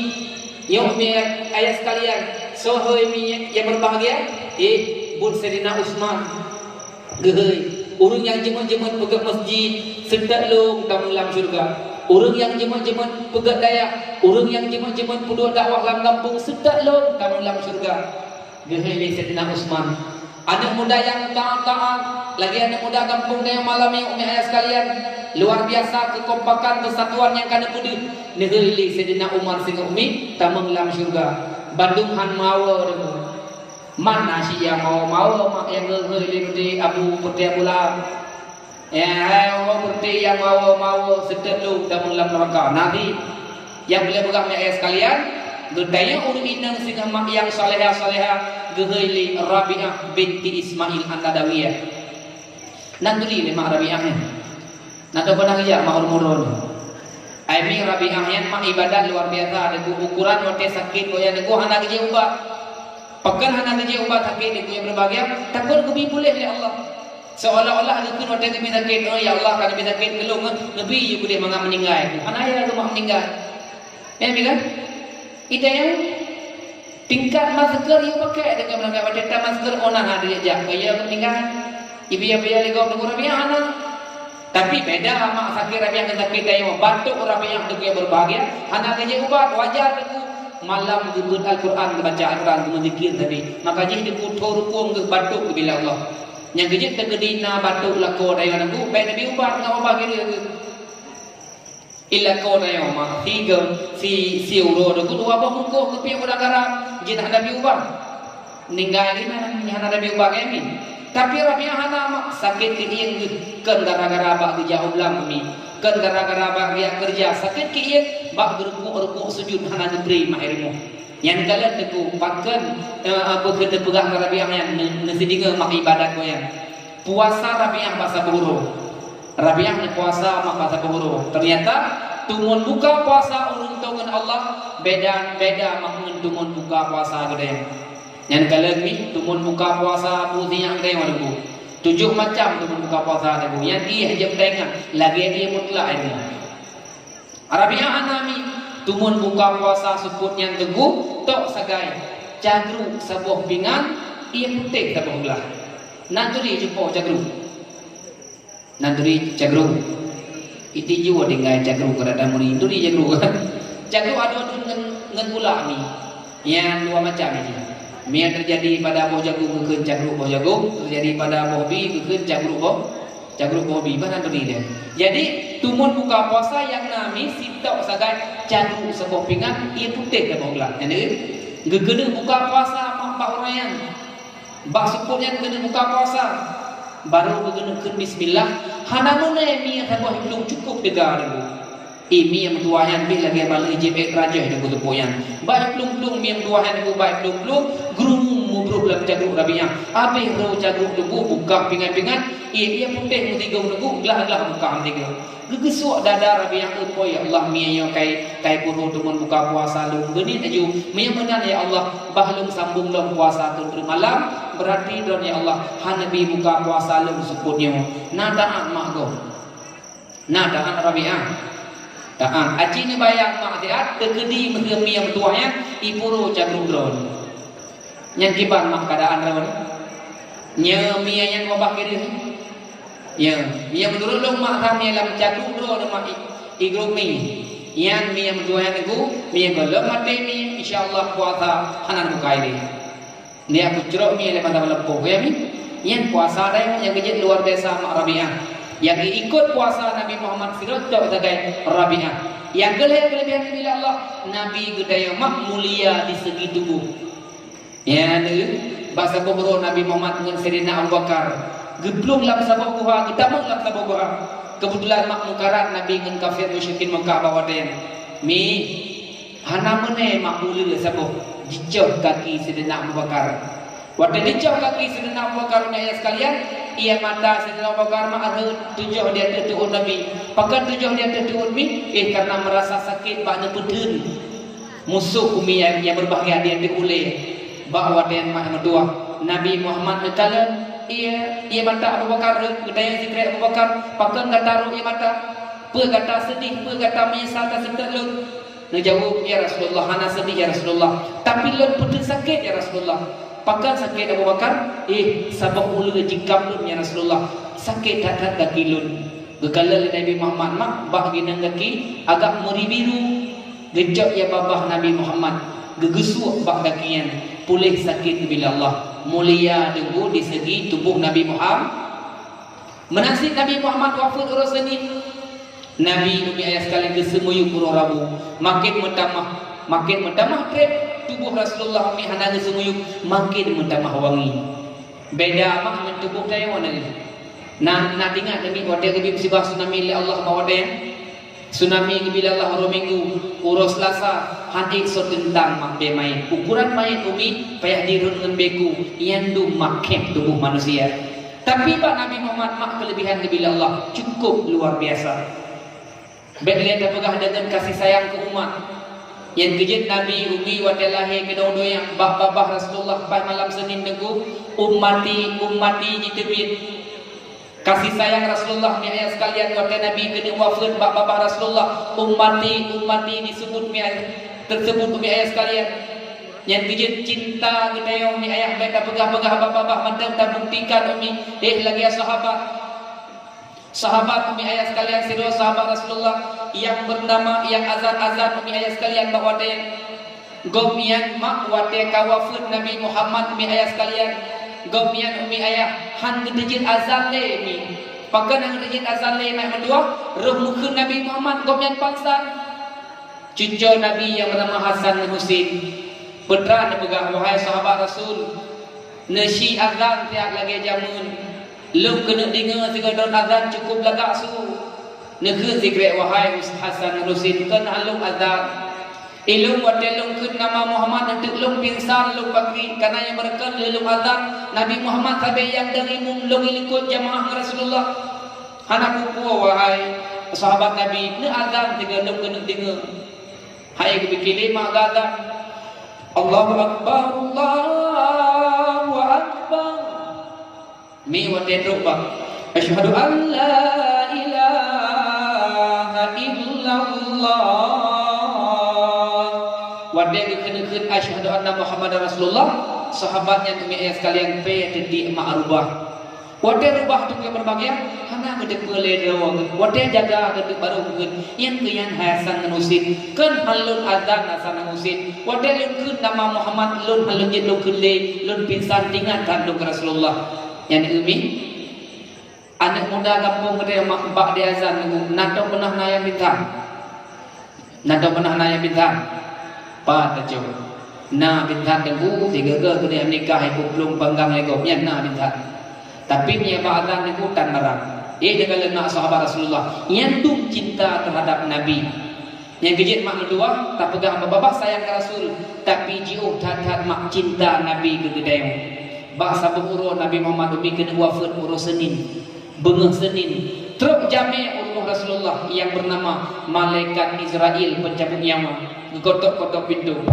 Nyoe mi ayah sekalian, soe mi nyang berbahagia? Eh, buet Saidina Utsman. Geuhôi, ureueng nyang jeumeun-jeumeun peugét masjid, seutôt lom tamong lam syeuruga. Ureuëng nyang jeumeut-jeumeut peugét dayah, ureuëng nyang jeumeut-jeumeut peuduek dakwah lam gampông, seutôt lôn tamong lam syeuruga. Geuhôi lé Saidina Utsman. Aneuëk muda nyang taát-taát, lagée aneuëk muda gampông tanyoe malam nyoe, umi ayah sekalian, luar biasa keukompakan, keusatuan nyang ka neupeudeuh. Neuhôi lé Saidina Umar singoh miet tamong lam syeuruga. Bandum han meuawoe deungoe. Man na si nyang meuawoe-meuawoe, mak nyang geuhôi lé Abu, Abu Lahab. Ya, hai Allah, beureuti nyang meuawoe-meuawoe, seutôt lôn tamong lam neuraka. Nabi, nyang peureulée peugah, umi ayah sekalian, geutanyoe ureuëng inong singoh mak nyang salehah-salehah, geuhôi lé Rabi'ah binti Ismail An-Nadawiyah. Nan turi lé mak Rabi'ah nyan. Nan turi pernah geujak mak ureuëng muron. Ai mi Rabi'ah nyan mak ibadat luar biasa, deungon ukuran watée sakét goe nyan hana geujeuet ubat. Pakon hana geujeuet ubat sakét deungon nyang berbahagia? Takot geubi puléh lé Allah. Seolah-olah geukheun watée geubi sakét, "Oh, ya Allah, ka geubi sakét, keu lôn, eh, geubi ju puléh mangat meuninggai." Hana ya geumak meuninggai. Ya, mi kan? Ita yang tingkat masker yue pakai deungon meuninggai, watée ta masker ona hana geujak, kaya geup meuninggai. Ibi-ibi lé gob deungon Rabi'ah hana. Tapi beda mak sakét Rabi'ah ngon sakét tanyoe. Batuk Rabi'ah deungon berbahagia, hana geujeuet ubat, wajar deungon malam geubeuet Al-Quran, geubaca Al-Quran, geumeuzikir Nabi. Maka jih deungon tho rukung geuh batuk geubila Allah. Nyang geujeuet teukeudi na batuk lakoe tanyoe deungon, bék neubi ubat ngon ubat giri geuh. Ilako na nyoe mak, si geu-, si, si uroe deungon dua boh bungkôh keupiek udang garam, jeuet hana bi ubah. Ninggai lé na, hana bi ubah keu mi. Tapi Rabi'ah hana mak, sakét keuieng geuh, kon gara-gara bak geujak u blang mi, kon gara-gara bak geujak keureuja, sakét keuieng bak geurumpok-rumpok sujut hana geubri mak ilmu. Nyan kalon teungku, pakon, eh, bukon teupeugah ngon Rabi'ah nyan, ne-, neusidingoe mak ibadat goyang. Puasa Rabi'ah bak saboh uroe. Rabi'ah neupuasa mak bak saboh uroe. Ternyata, tumon buka puasa ureuëng toe ngon Allah, beda, beda mak ngon tumon buka puasa geude. Nyan kalon mi, tumon buka puasa Abu Ziya geude wan bu. Tujoh macam tumon buka puasa deungon. Nyan ié jeuet teuingat, lagée ié mutlak ilmu. Rabi'ah hana mi, tumon buka puasa seupôt nyan teungku, tok sagai, cagruek saboh pingan, ié putéh saboh glah. Nan turi cupo cagruek. Nan turi cagruek. Iti jua tinggai cagruek keurada muri turi cagruek. Cagruek adu-adu ngon, ngon gula mi. Nyan dua macam jih. Mi nyang teujadi pada boh jagung geukheun cagruek boh jagung, teujadi pada boh bi geukheun cagruek boh, cagruek boh bi, bah na turi lé. Jadi, tumon buka puasa nyang na mi sitok sagai cagruek saboh pingan, ié putéh saboh glah. Nyan deuh, geukeuneuk buka puasa mak bak uroe nyan. Bak seupôt nyan keuneuk buka puasa. Barô geukeuneuk kheun bismillah, hana meunai mi saboh iplueng cukôp teuga deungon. Ié mi nyang meutuwah nyan beh lagée balée jeuet rajoh deungon teupôk nyan. Bak iplueng-plueng mi nyang meutuwah nyan deungon bak iplueng-plueng, geurumum mubroh lam cagruek Rabi'ah. Abeh roh cagruek deungon buka pingan-pingan, ié-ié putéh meusigoe deungon glah-glah buka meusigoe. Geugeusuak dada Rabi'ah, "Eupoi ya Allah, mi nyoe kai, kai puro tumon buka puasa lôn." Beuniet laju, "Meunyoe meunan ya Allah, bah lôn sambong lom puasa keu malam, beurati droen ya Allah hana bi buka puasa lôn seupôt nyoe." Na taát mak gob. Na taát Rabi'ah. Taát. Aci neubayang mak siat, teukeudi meuteumé meutuwah nyan, ipuro cagruek droen. Nyan kiban mak keuadaan droen. Nyoe mi nyan wabah kiri. Ya, mi meunurot lôn mak, ka mi lam cagruek droen mak i, i grup mi. Nyan mi meutuwah nyan teungku, mi gohlom maté mi, insya Allah puasa hana bukai lé. Nyan peucrok mi lé mata meuleupah, ya mi. Nyan puasa dai nyang geujeuet luar biasa mak Rabi'ah. Nyang ikot puasa Nabi Muhammad sidroe tok sagai Rabi'ah. Nyang keu lhée keulebihan Nabi Allah, Nabi geutanyoe mak mulia di segi tuboh. Nyan, bak saboh uroe Nabi Muhammad ngon Saidina Abu Bakar geuplueng lam saboh guha, geutamong lam saboh guha. Keubeutulan mak meukarat Nabi ngon kafé musyrikin Makkah bak watée nyan. Mi, hana meunai mak uleue saboh jicoh kaki Saidina Abu Bakar. Watée jicoh kaki Saidina Abu Bakar, umi ayah sekalian, ié mata Saidina Abu Bakar mak rhot tujoh di ateueh tu'on Nabi. Pakon tujoh di ateueh tu'on mi? Eh, karena meurasa sakét bak neupeutheun. Musoh umi nyang, nyang beubahgia di ateueh ulée. Bak watée mak meutuwah, Nabi Muhammad neukalon, ié, ié mata Abu Bakar rhot, geutanyong sikrek Abu Bakar, "Pakon gata rhot ié mata? Peue gata seudeh, peue gata meunyeusal taseutôt lôn?" Neujaweueb, "Ya Rasulullah, hana seudeh, ya Rasulullah. Tapi lôn peuteuk sakét, ya Rasulullah." "Pakon sakét, Abu Bakar?" "Eh, saboh uleue jikab lôn, ya Rasulullah. Sakét that-that gaki lôn." Geukalon lé Nabi Muhammad mak bak ginang gaki agak meuri biru. Geucok ya babah Nabi Muhammad, geugeusuek bak gaki nyan, puléh sakét geubila Allah. Mulia teungku di segi tuboh Nabi Muhammad. Meunan cit Nabi Muhammad wafeuet uroe Senin. Nabi, umi ayah sekalian, geuseumuyueb uroe Rabu. Makin meutamah, makin meutamah trép tuboh Rasulullah, umi hana geuseumuyueb, makin meutamah wangi. Beda mak ngon tuboh tanyoe nyoe. Na, na teuingat namiet watée geubri musibah tsunami lé Allah bak watée nyan? Tsunami geubila Allah uroe Minggu, uroe Selasa, han ék soe teuntang mak bée manyét. Ukoran manyét umi payah dirhot ngon bée ku, nyan dum makhém tuboh manusia. Tapi bak Nabi Muhammad mak keuleubihan geubila Allah, cukup luar biasa. Bék lé tapeugah deungon kasih sayang keu umat. Nyang keujeuet Nabi umi watée lahé keunoe donya bak babah Rasulullah paih malam Senin teungku, "Ummati, ummati," jiteubiet. Kasih sayang Rasulullah, mi ayah sekalian, watée Nabi keuneuk wafeuet bak babah Rasulullah, "Ummati, ummati," disebut mi ayah, tersebut mi ayah sekalian. Nyang keujeuet cinta geutanyoe mi ayah bék tapeugah-peugah bak babah mantong tabuktikan umi, eh, lagée sahabat. Sahabat umi ayah sekalian, sidroe sahabat Rasulullah yang bernama, yang azan-azan umi ayah sekalian bak watée. Gobnyan mak watée ka wafeuet Nabi Muhammad umi ayah sekalian. Gobnyan umi ayah han geuteujeuet azan lé mi. Pakon han geuteujeuet azan lé mak meutuah? Roh meukeuen Nabi Muhammad gobnyan pangsan. Cucoe Nabi nyang beunama Hasan ngon Husein. Peue teuma neupeugah, "Wahai sahabat Rasul, neusie azan siat lagée jameun. Lôn keuneuk deungoe sigoe droen azan cukup lagak su." Neukheun sikrek, "Wahai Hasan ngon Husein, kon han lôn azan. Ilôn watée lôn kheun nama Muhammad, eunteuk lôn pingsan lôn pakri, kana nyang meureukan lheueh lôn azan, Nabi Muhammad sabe nyang dong imum, lôn likot jamaah ngon Rasulullah." Hana peue-peue, wahai sahabat Nabi, neuazan sigoe lôn keuneuk deungoe. Hai geupike lé mak gata, "Allahu Akbar, Allahu Akbar." Mi watée trok bak, "Asyhadu an la ilaha illallah." Watée geukheun-kheun, "Asyhadu anna Muhammadar Rasulullah," sahabat nyan umi ayah sekalian, pé teudiek mak rubah. Watée rubah teuka meureubagian, hana geuteupeue lé droe geuh. Watée jaga geuteuk barô geukheun, "Nyan keuh nyan hai Hasan ngon Husein, kon han lôn azan Hasan ngon Husein. Watée lôn kheun nama Muhammad, lôn han lôn jeuet lôn kheun lé, lôn pingsan teuingat that lôn keu Rasulullah." Nyan umi, aneuëk muda gampông geutanyoe mak bak di azan nunggu, na toh peunah na nyang pingsan? Na toh peunah na nyang pingsan? Pat tacok. Na pingsan teungku, sigoe-goe keuneuk nikah ipeuplong panggang lé gob, nyan na pingsan. Tapi meunyo bak azan teungku tan barang. Eh, neukalon mak sahabat Rasulullah, nyan dum cinta teuhadap Nabi. Nyang keujeuet mak meutuah, tapeugah babah sayang keu Rasul, tapi jiôh that-that mak cinta Nabi keu geutanyoe. Bak saboh uroe Nabi Muhammad umi keuneuk wafeuet uroe Senin. Beungoh Senin, trok jamé u rumoh Rasulullah nyang beunama malaikat Izrail pencabut nyawa, geukotok-kotok pintoe.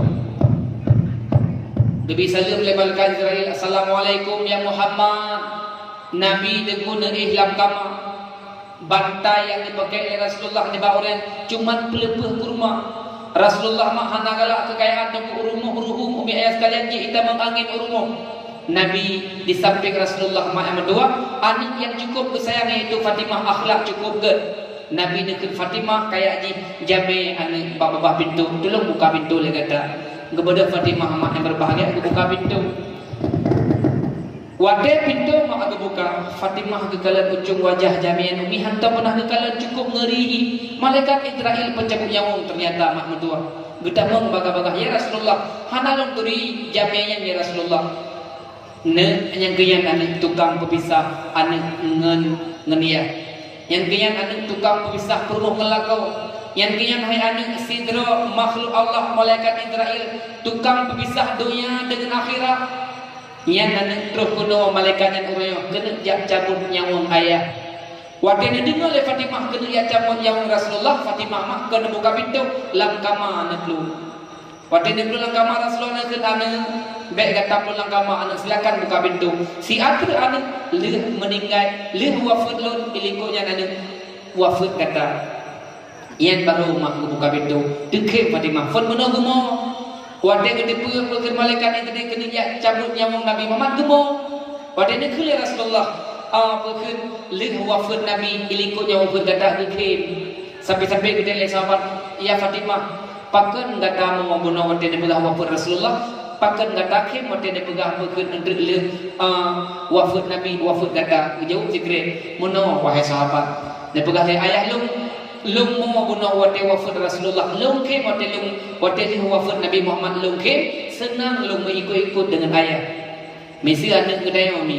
Geubri saleuem lé malaikat Izrail, "Assalamualaikum ya Muhammad." Nabi teungku neuéh lam kama. Bantai nyang geupakék lé Rasulullah nibak ureuëng cuman peuleupeuh kurma. Rasulullah mak hana galak keukayaan teungku u rumoh, ruhueng umi ayah sekalian jih itamong angén u rumoh. Nabi di sampéng Rasulullah mak nyang meutuah, aneuëk nyang cukup geusayang yaitu Fatimah, akhlak cukup gét. Nabi neukheun Fatimah kaya jih, "Jamé aneuëk bak babah pintoe, tulông buka pintoe lé gata." Geubeudôh Fatimah mak nyang beubahgia geubuka pintoe. Watée pintoe mak geubuka, Fatimah geukalon ujong wajah jamé nyan umi hantom peunah geukalon, cukup ngeuri. Malaikat Izrail pencabut nyawöng teunyata mak meutuah. Geutamong bagah-bagah, "Ya Rasulullah, hana lôn turi jamé nyan, ya Rasulullah." Neuk, nyang keu nyan aneuëk tukang peupisah aneuëk ngon, ngon yah. Nyang keu nyan aneuëk tukang peupisah peurumoh ngon lakoe. Nyang keu nyan hai aneuëk sidroe makhluk Allah, malaikat Izrail, tukang peupisah donya deungon akhirat. Nyan aneuëk troh keunoe malaikat nyan uroe nyoe keuneuk jak cabot nyawöng ayah. Watée neudeungoe lé Fatimah keuneuk jak cabot nyawöng Rasulullah, Fatimah mak keuneuk buka pintoe, lam kama neuklueng. Watée neuklueng lam kama Rasulullah, neukheun aneuëk, "Bék gata plueng lam kama aneuëk, silakan buka pintoe." Siat treuk aneuëk, "Lheueh meuninggai, lheueh wafeuet lôn, ilikot nyan aneuëk, wafeuet gata." Nyan barô mak geubuka pintoe, teukhém Fatimah. Phon meunoe geumo. Watée geuteupeue peue kheun malaikat nyan keuneuk jak cabot nyawöng Nabi Muhammad, geumo. Watée neukheun lé Rasulullah, Ah, peukheun lheueh wafeuet Nabi, ilikot nyang wafeuet gata geukhem. Sampai-sampai geutanyong lé sahabat, "Ya Fatimah, pakon gata mo bunoe watée neupeugah wafeuet Rasulullah? Pakon gata khem watée neupeugah peukheun eunteuk lheueh, ah, wafeuet Nabi, wafeuet gata?" Geujaweueb sikrek, "Meunoe, wahai sahabat, neupeugah lé ayah lôn, lôn mo bunoe watée wafeuet Rasulullah, lôn khem watée lôn, watée lheueh wafeuet Nabi Muhammad lôn khem, seunang lôn meuikot-ikot deungon ayah." Miseue aneuëk geutanyoe mi,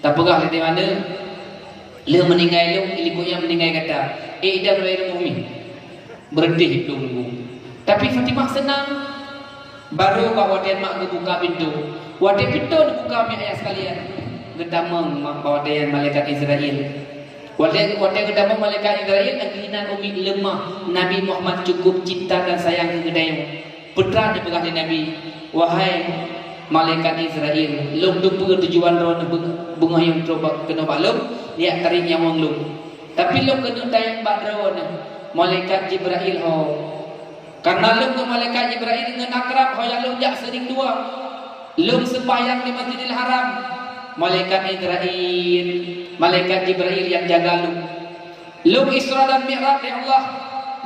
tapeugah lé teuma aneuëk, "Lheueh meuninggai lôn, ilikot nyan meuninggai gata. Eh, idam lé rumoh mi. Beureuntih lôn nunggu." Tapi Fatimah seunang. Barô bak watée mak geubuka pintoe. Watée pintoe neubuka, mi ayah sekalian, geutamong ma-, bak watée nyan malaikat Israel. Watée, watée geutamong malaikat Israel, geuinan umi leumah Nabi Muhammad cukup cinta dan sayang keu geutanyoe. Peue teuma neupeugah lé Nabi, "Wahai malaikat Israel, lôn teupeue tujuan droeneuh beung-, beungoh nyoe trok bak, keunoe bak lôn, neujak tarék nyawöng lôn. Tapi lôn keuneuk tanyong bak droeneuh, malaikat Jibrail ho. Kareuna lôn ngon malaikat Jibrail ngon akrab, ho jak lôn jak seuring dua. Lôn seumbahyang di Masjidil Haram, malaikat Israil, malaikat Jibrail nyang jaga lôn. Lôn Isra dan Mi'raj, ya Allah,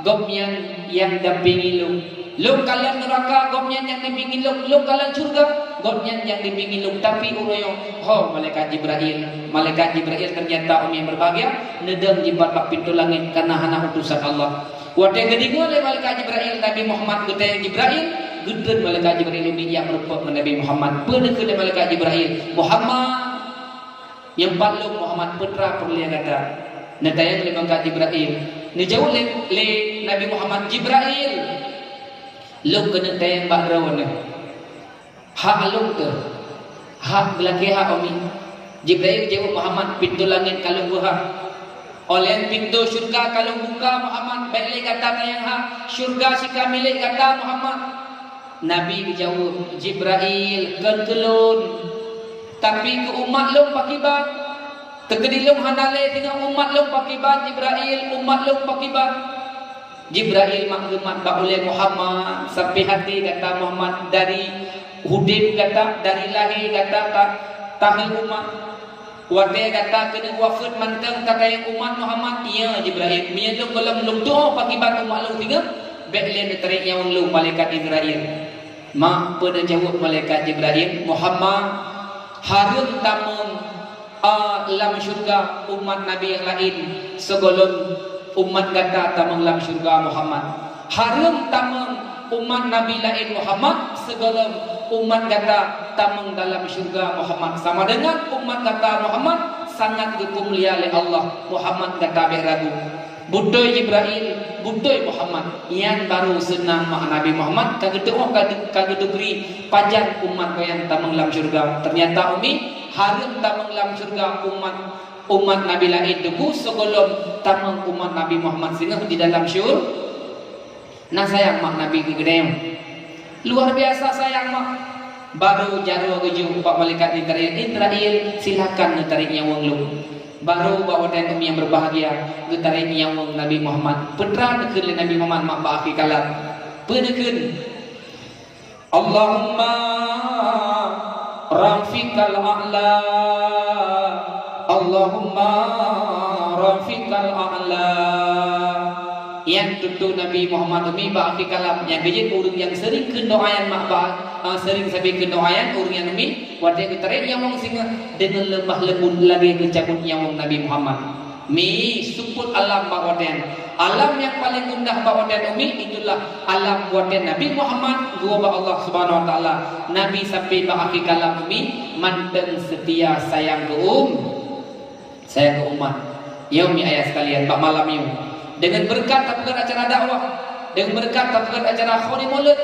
Gobnyan nyang dampingi lôn. Lôn kalon neuraka, Gobnyan nyang dampingi lôn. Lôn kalon syeuruga, Gobnyan nyang dampingi lôn. Tapi uroe nyoe, ho malaikat Jibrail, malaikat Jibrail ternyata umi nyang berbahagia, neudong jipat bak pintoe langét kareuna hana utusan Allah." Watée geudeungoe lé malaikat Jibrail Nabi Muhammad geutanyong Jibrail, geutreun malaikat Jibrail umi jak meurumpok ngon Nabi Muhammad. Peue neukheun lé malaikat Jibrail, "Muhammad, nyoe pat lôn Muhammad, peue teuma peureulée gata?" Neutanyong lé malaikat Jibrail. Neujaweueb lé, lé Nabi Muhammad, "Jibrail, lôn keuneuk tanyong bak droeneuh." "Hak lôn keuh?" "Hak, geulakée hak, umi." Jibrail jaweueb, "Muhammad, pintoe langét ka lôn beuhah. Óh lheueh pintoe syeuruga ka lôn buka, Muhammad. Bék lé gata tanyong hak, syeuruga sika milék gata, Muhammad." Nabi geujaweueb, "Jibrail, kon keu lôn, tapi keu umat lôn pakiban. Teukeudi lôn hana lé singoh umat lôn pakiban, Jibrail, umat lôn pakiban." Jibrail mak geumat bak ulée Muhammad, sampai até gata Muhammad, dari udeb gata, dari lahé gata ta-, tahe umat. Watée gata keuneuk wafeuet mantong tatanyong umat Muhammad, "Iya, Jibrail, meunyoe lôn gohlom lôn tuoh pakiban umat lôn singoh, bék lé neutarek nyawöng lôn, malaikat Israil." Mak, peue neujaweueb malaikat Jibrail, "Muhammad, hareuem tamong, a, lam syeuruga umat nabi nyang laén sigohlom umat gata tamong lam syeuruga, Muhammad. Hareuem tamong umat nabi laén, Muhammad, sigohlom umat gata tamong dalam syeuruga, Muhammad. Sama deungon umat gata, Muhammad, sangat geupeumulia lé Allah, Muhammad, gata bék ragu." Beutôi Jibrail, beutôi Muhammad. Nyan barô seunang mak Nabi Muhammad ka geuteuôh, ka geu-, ka geuteubri pajan umat gobnyan tamong lam syeuruga. Ternyata umi, hareuem tamong lam syeuruga umat, umat nabi laén teungku sigohlom tamong umat Nabi Muhammad singoh di dalam syur-, Na sayang mak Nabi keu geutanyoe. Luar biasa sayang mak. Barô jaroe geujok bak malaikat Israil, "Israil, silakan neutarek nyawöng lôn." Barô bak watée nyan umi nyang berbahagia geutarek nyawöng Nabi Muhammad. Peue teuma neukheun lé Nabi Muhammad mak bak akhé kalam. Peue neukheun? "Allahumma rafiqal a'la, Allahumma rafiqal a'la." Nyan tutoe Nabi Muhammad umi bak akhé kalam, nyang keujeuet ureuëng nyang seuring kheun doá nyan mak ba, ah, seuring sabe kheun doá nyan ureuëng nyan umi, watée geutarek nyawöng singoh deungon leumah lembut lagée geucabut nyawöng Nabi Muhammad. Mi, seupôt alam bak watée nyan. Alam nyang paleng indah bak watée nyan umi, itulah alam watée Nabi Muhammad geuwoe bak Allah Subhanahu Wa Taala. Nabi sampai bak akhé kalam umi, mantong seutia sayang keu um-, sayang keu umat. Ya umi ayah sekalian, bak malam nyoe, deungon beureukat tapeugét acara dakwah, deungon beureukat tapeugét acara khoni mulod,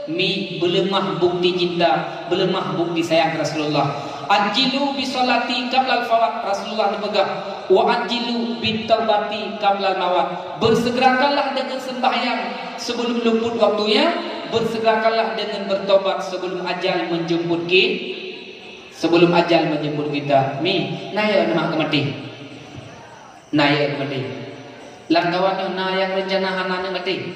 mi, beuleumah bukti cinta, beuleumah bukti sayang keu Rasulullah. "Ajjilu bi sholati qablal fawat," Rasulullah neupeugah, "wa ajjilu bi taubati qablal mawat." Beusegerakanlah deungon seumbahyang sebelum luput waktunya, beusegerakanlah deungon bertobat sebelum ajal menjemput ki-, sebelum ajal menjemput kita. Mi, na yo neumak keumaté? Na yo keumaté? Lam kawan nyoe na nyang reuncana hana neumaté?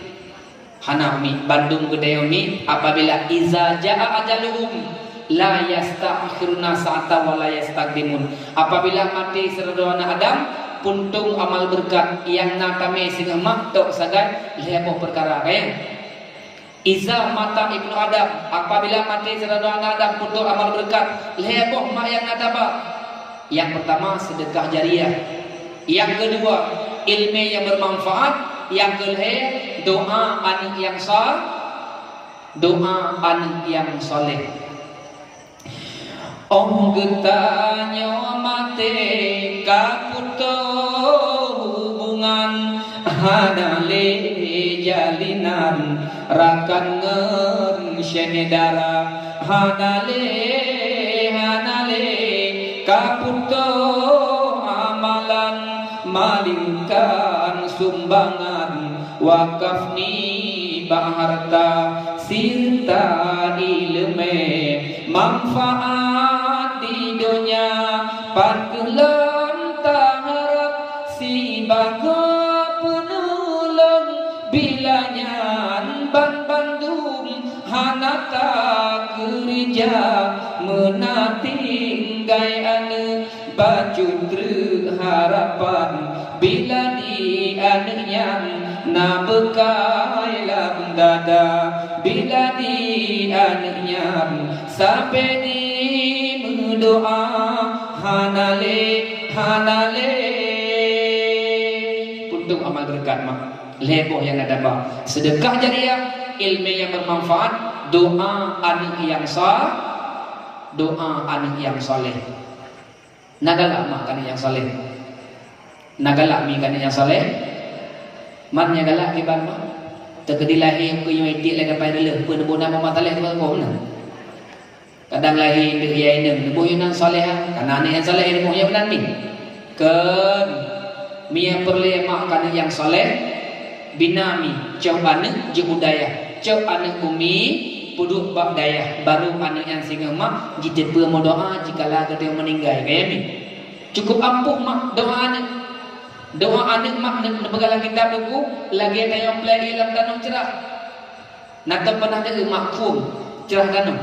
Hana umi, bandum geutanyoe umi, apabila iza jaa ajaluhum, La yasta'khiruna sa'atan wa la yastaqdimun. Apabila maté sidroe aneuëk Adam, puntông amal beureukat nyang na tamé singoh mak tok sagai lhée boh peukara, ka nyan. Iza mata ibnu Adam, apabila maté sidroe aneuëk Adam, puntông amal beureukat lhée boh mak nyang na taba. Nyang peurtama, seudeukah jariah. Nyang keudua, iéleumé nyang beumanfaat. Nyang keulhée, doá aneuëk nyang sa-, doá aneuëk nyang saleh. Óh geutanyoe maté ka putôh hubungan, hana lé jalinan rakan ngon syedara, hana lé, hana lé ka putôh amalan, melainkan sumbangan wakaf nibak harta sirta iéleumé manfaat di donya. Pakon lom taharab sibagoe peunulông bila nyan banbandum hana takeurija, meunan tinggai aneuëk. Bacut treuk harapan bila di aneuëk nyan na beukai lam dada, bila di aneuëk nyan sabe jimeudoá, hana lé, hana lé. Puntông amal beureukat mak, lhée boh nyang na taba. Seudeukah jariah, iéleumé nyang beumanfaat, doá aneuëk nyang sa-, doá aneuëk nyang saleh. Na galak mak keu aneuëk nyang saleh? Na galak mi keu aneuëk nyang saleh? Man nyang galak kiban mak? Teukeudi lahé keu nyoe iték lé kapai reuloh, peue neuboh nama mak saleh keu kong na? Kadang lahé indeuek ya inong, neuboh nyoe nan saleh, kana aneuëk nyang saleh neuboh nyoe meunan mi. Kon, mi nyang peureulée mak keu aneuëk nyang saleh, bina mi, cok aneuëk jeuet u dayah, cok aneuëk umi peuduek bak dayah, barô aneuëk nyan singoh mak jiteupeue meudoá jikala geutanyoe meuninggai, ka nyan mi. Cukup ampuh mak doá aneuëk. Doá aneuëk mak neu-, neupeugah lam kitab Teungku, lagée tanyoe plai ié lam tanoh ceurah. Na teupeunah deuh mak phon ceurah tanoh.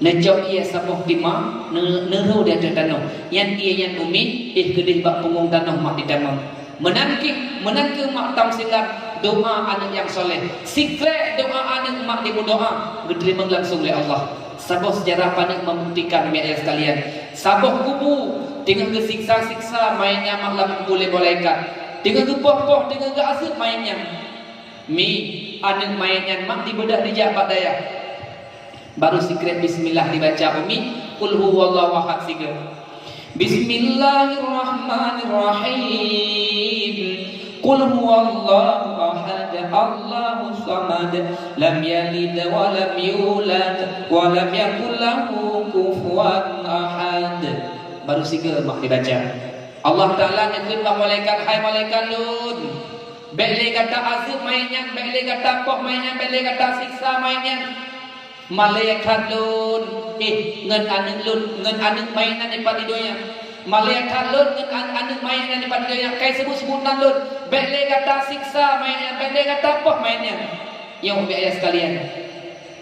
Neucok ié saboh tima, neu-, neurô di ateueh tanoh. Nyan ié nyan umi, éh keudeh bak punggong tanoh mak ditamong. Meunan kheueh, meunan kheueh mak tam silat doá aneuëk nyang saleh. Sikrék doá aneuëk mak dimeudoá, geuteurimong langsong lé Allah. Saboh seujarah paneuk meubuktikan, mi ayah sekalian. Saboh kubu teungoh geusiksa-siksa manyét nyan mak lam kubu lé malaikat. Teungoh geupoh-poh, teungoh geuazeueb manyét nyan. Mi, aneuëk manyét nyan mak dibeudôh dijak bak dayah. Barô sikrék bismillah dibaca umi, qul huwallahu ahad sigoe. Bismillahirrahmanirrahim. Qul huwallahu ahad, Allahus samad, lam yalid wa lam yulad, wa lam yakul lahu kufuwan ahad. Barô sigoe mak dibaca. Allah Taala neukheun bak malaikat, "Hai malaikat lôn, bék lé gata azeueb manyét nyan, bék lé gata poh manyét nyan, bék lé gata siksa manyét nyan." Malaikat lôn, éh, ngon aneuëk lôn, ngon aneuëk manyét nyan dipat di donya. Malaikat lôn ngon an-, aneuëk manyét nyan dipat di donya, ka iseubuet-seubuet nan lôn. Bék lé gata siksa manyét nyan, bék lé gata poh manyét nyan. Nyoe, mi ayah sekalian,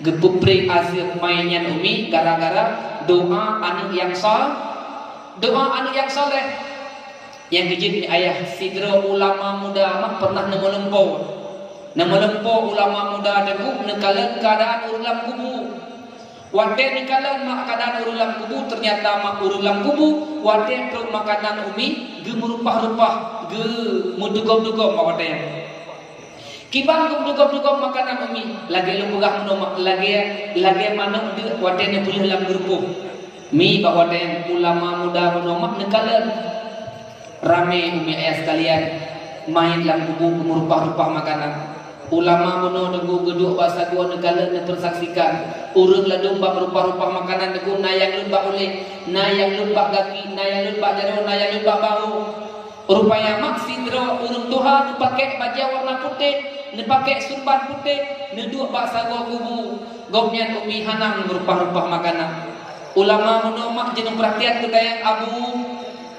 geupeupreh azeueb manyét nyan umi gara-gara doá aneuëk nyang sa-, doá aneuëk nyang saleh. Nyang keujeuet, mi ayah, sidroe ulama muda mak pernah neumeulumpoe. Neumeulumpoe ulama muda Teungku neukalon keuadaan ureuëng lam kubu. Watée neukalon mak keuadaan ureuëng lam kubu, teunyata mak ureuëng lam kubu watée trok makanan umi geumeurupah-rupah, geumeudugom-dugom mak watée nyan. Kiban geumeudugom-dugom makanan umi, lagée lôn peugah meunoe mak, lagée, lagée manok deuk watée neupeuleueh lam geurupoh. Mi bak watée nyan ulama muda meunoe mak neukalon. Ramé, umi ayah sekalian, manyét lam kubu geumeurupah-rupah makanan. Ulama meunoe Teungku geuduek bak sagoe neukalon neupeusaksikan. Ureuëng ladôm bak meurupah-rupah makanan Teungku, na nyang lheueh bak ulée, na nyang lheueh bak gaki, na nyang lheueh bak jaroe, na nyang lheueh bak bahô. Rupanya mak sidroe ureuëng tuha neupaké bajée warna putéh, neupaké surban putéh, neuduek bak sagoe kubu. Gobnyan umi hana meurupah-rupah makanan. Ulama meunoe mak jeuet neupeuratian keu tayang abu.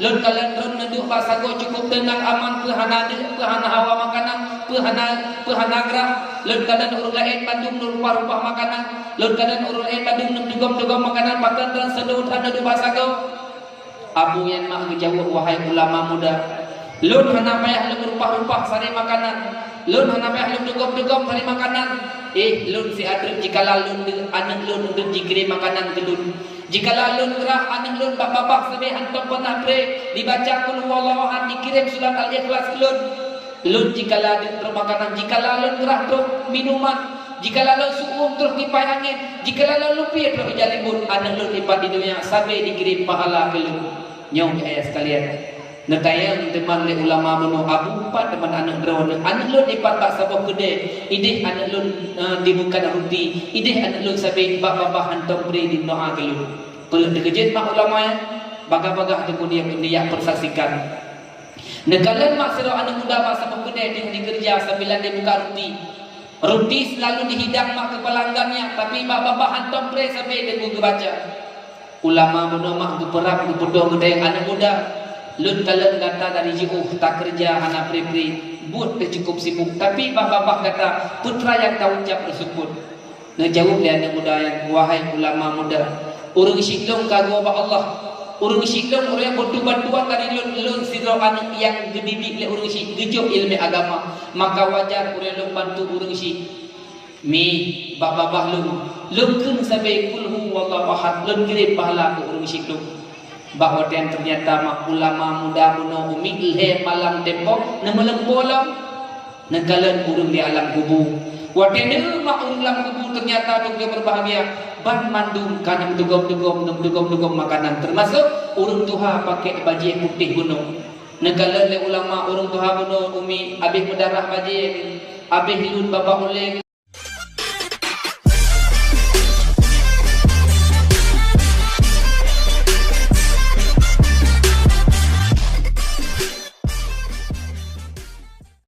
Lôn kalon droeneuh duek bak sagoe cukup teunang aman, peue hana deuk, peue hana hawa makanan, peue hana, peue hana grah. Lôn kalon ureuëng laén bandum neurupah-rupah makanan. Lôn kalon ureuëng laén bandum neutugom-tugom makanan, pakon droeneuh seudoe that neuduek bak sagoe. Abu nyan mak geujaweueb, "Wahai ulama muda, lôn hana payah lôn rupah-rupah sabe makanan. Lôn hana payah lôn tugom-tugom sabe makanan. Eh, lôn siat treuk jikala lôn, aneuëk lôn treuk jikirém makanan keu lôn. Jikala lôn grah, aneuëk lôn bak babah sabe hántom pernah pré, dibaca Qul Huwallahu Ahad, dikirém surat Al-Ikhlas keu lôn. Lôn jikala deuk troh makanan, jikala lôn grah troh minuman, jikala lôn su-uem troh kipai angén, jikala lôn lumpie troh ija limbot, aneuëk lôn ipat di donya sabe dikirém pahala keu lôn." Nyoe ayah sekalian, neutanyong teuma lé ulama bunoe, "Abu, pat teuma aneuëk droeneuh? Aneuëk lôn ipat bak saboh keudè, ideh aneuëk lôn, eh, dibuka ruti, ideh aneuëk lôn sabe bak babah hántom pré dimeudoa keu lôn." Peuleueh teukeujot mak ulama nyan, bagah-bagah teungku dia, dia persaksikan. Neukalon mak sidroe aneuëk muda bak saboh keudè teungoh dikeureuja sambilan dibuka ruti. Ruti seulalu dihidang mak keu peulanggan nyan, tapi bak babah hántom pré sabe teungku geubaca. Ulama bunoe mak geupeurab geupeudong geudayang aneuëk muda, "Lôn kalon gata dari jiôh takeureuja hana pré-pré, buet teuh cukôp sibuk, tapi bak babah gata peue teuma nyang taucab teuseupôt." Neujaweueb lé aneuëk muda nyan, "Wahai ulama muda, ureuëng syiek lôn ka geuwoe bak Allah. Ureuëng syiek lôn ureuëng nyang butuh bantuan dari lôn, lôn sidroe aneuëk nyang geudidik lé ureuëng syiek geujok iéleumé agama, maka wajar ureuëng lôn bantu ureuëng syiek." Mi, bak babah lôn, lôn kheun sabe Qul Huwallahu Ahad, lôn kirém pahala keu ureuëng syiek lôn. Bak watée nyan teunyata mak ulama muda bunoe Umi lhée malam tempo neumeuleumpô lom. Neukalon ureuëng di alam kubu. Watée neueu mak ureuëng lam kubu teunyata dong nyang beubahgia, banmandum ka neutugom-tugom, neutugom-tugom makanan, teumasok ureuëng tuha pakék bajée putéh bunoe. Neukalon lé ulama ureuëng tuha bunoe Umi, "Abéh meudarah bajée, abéh lôn babah ulée."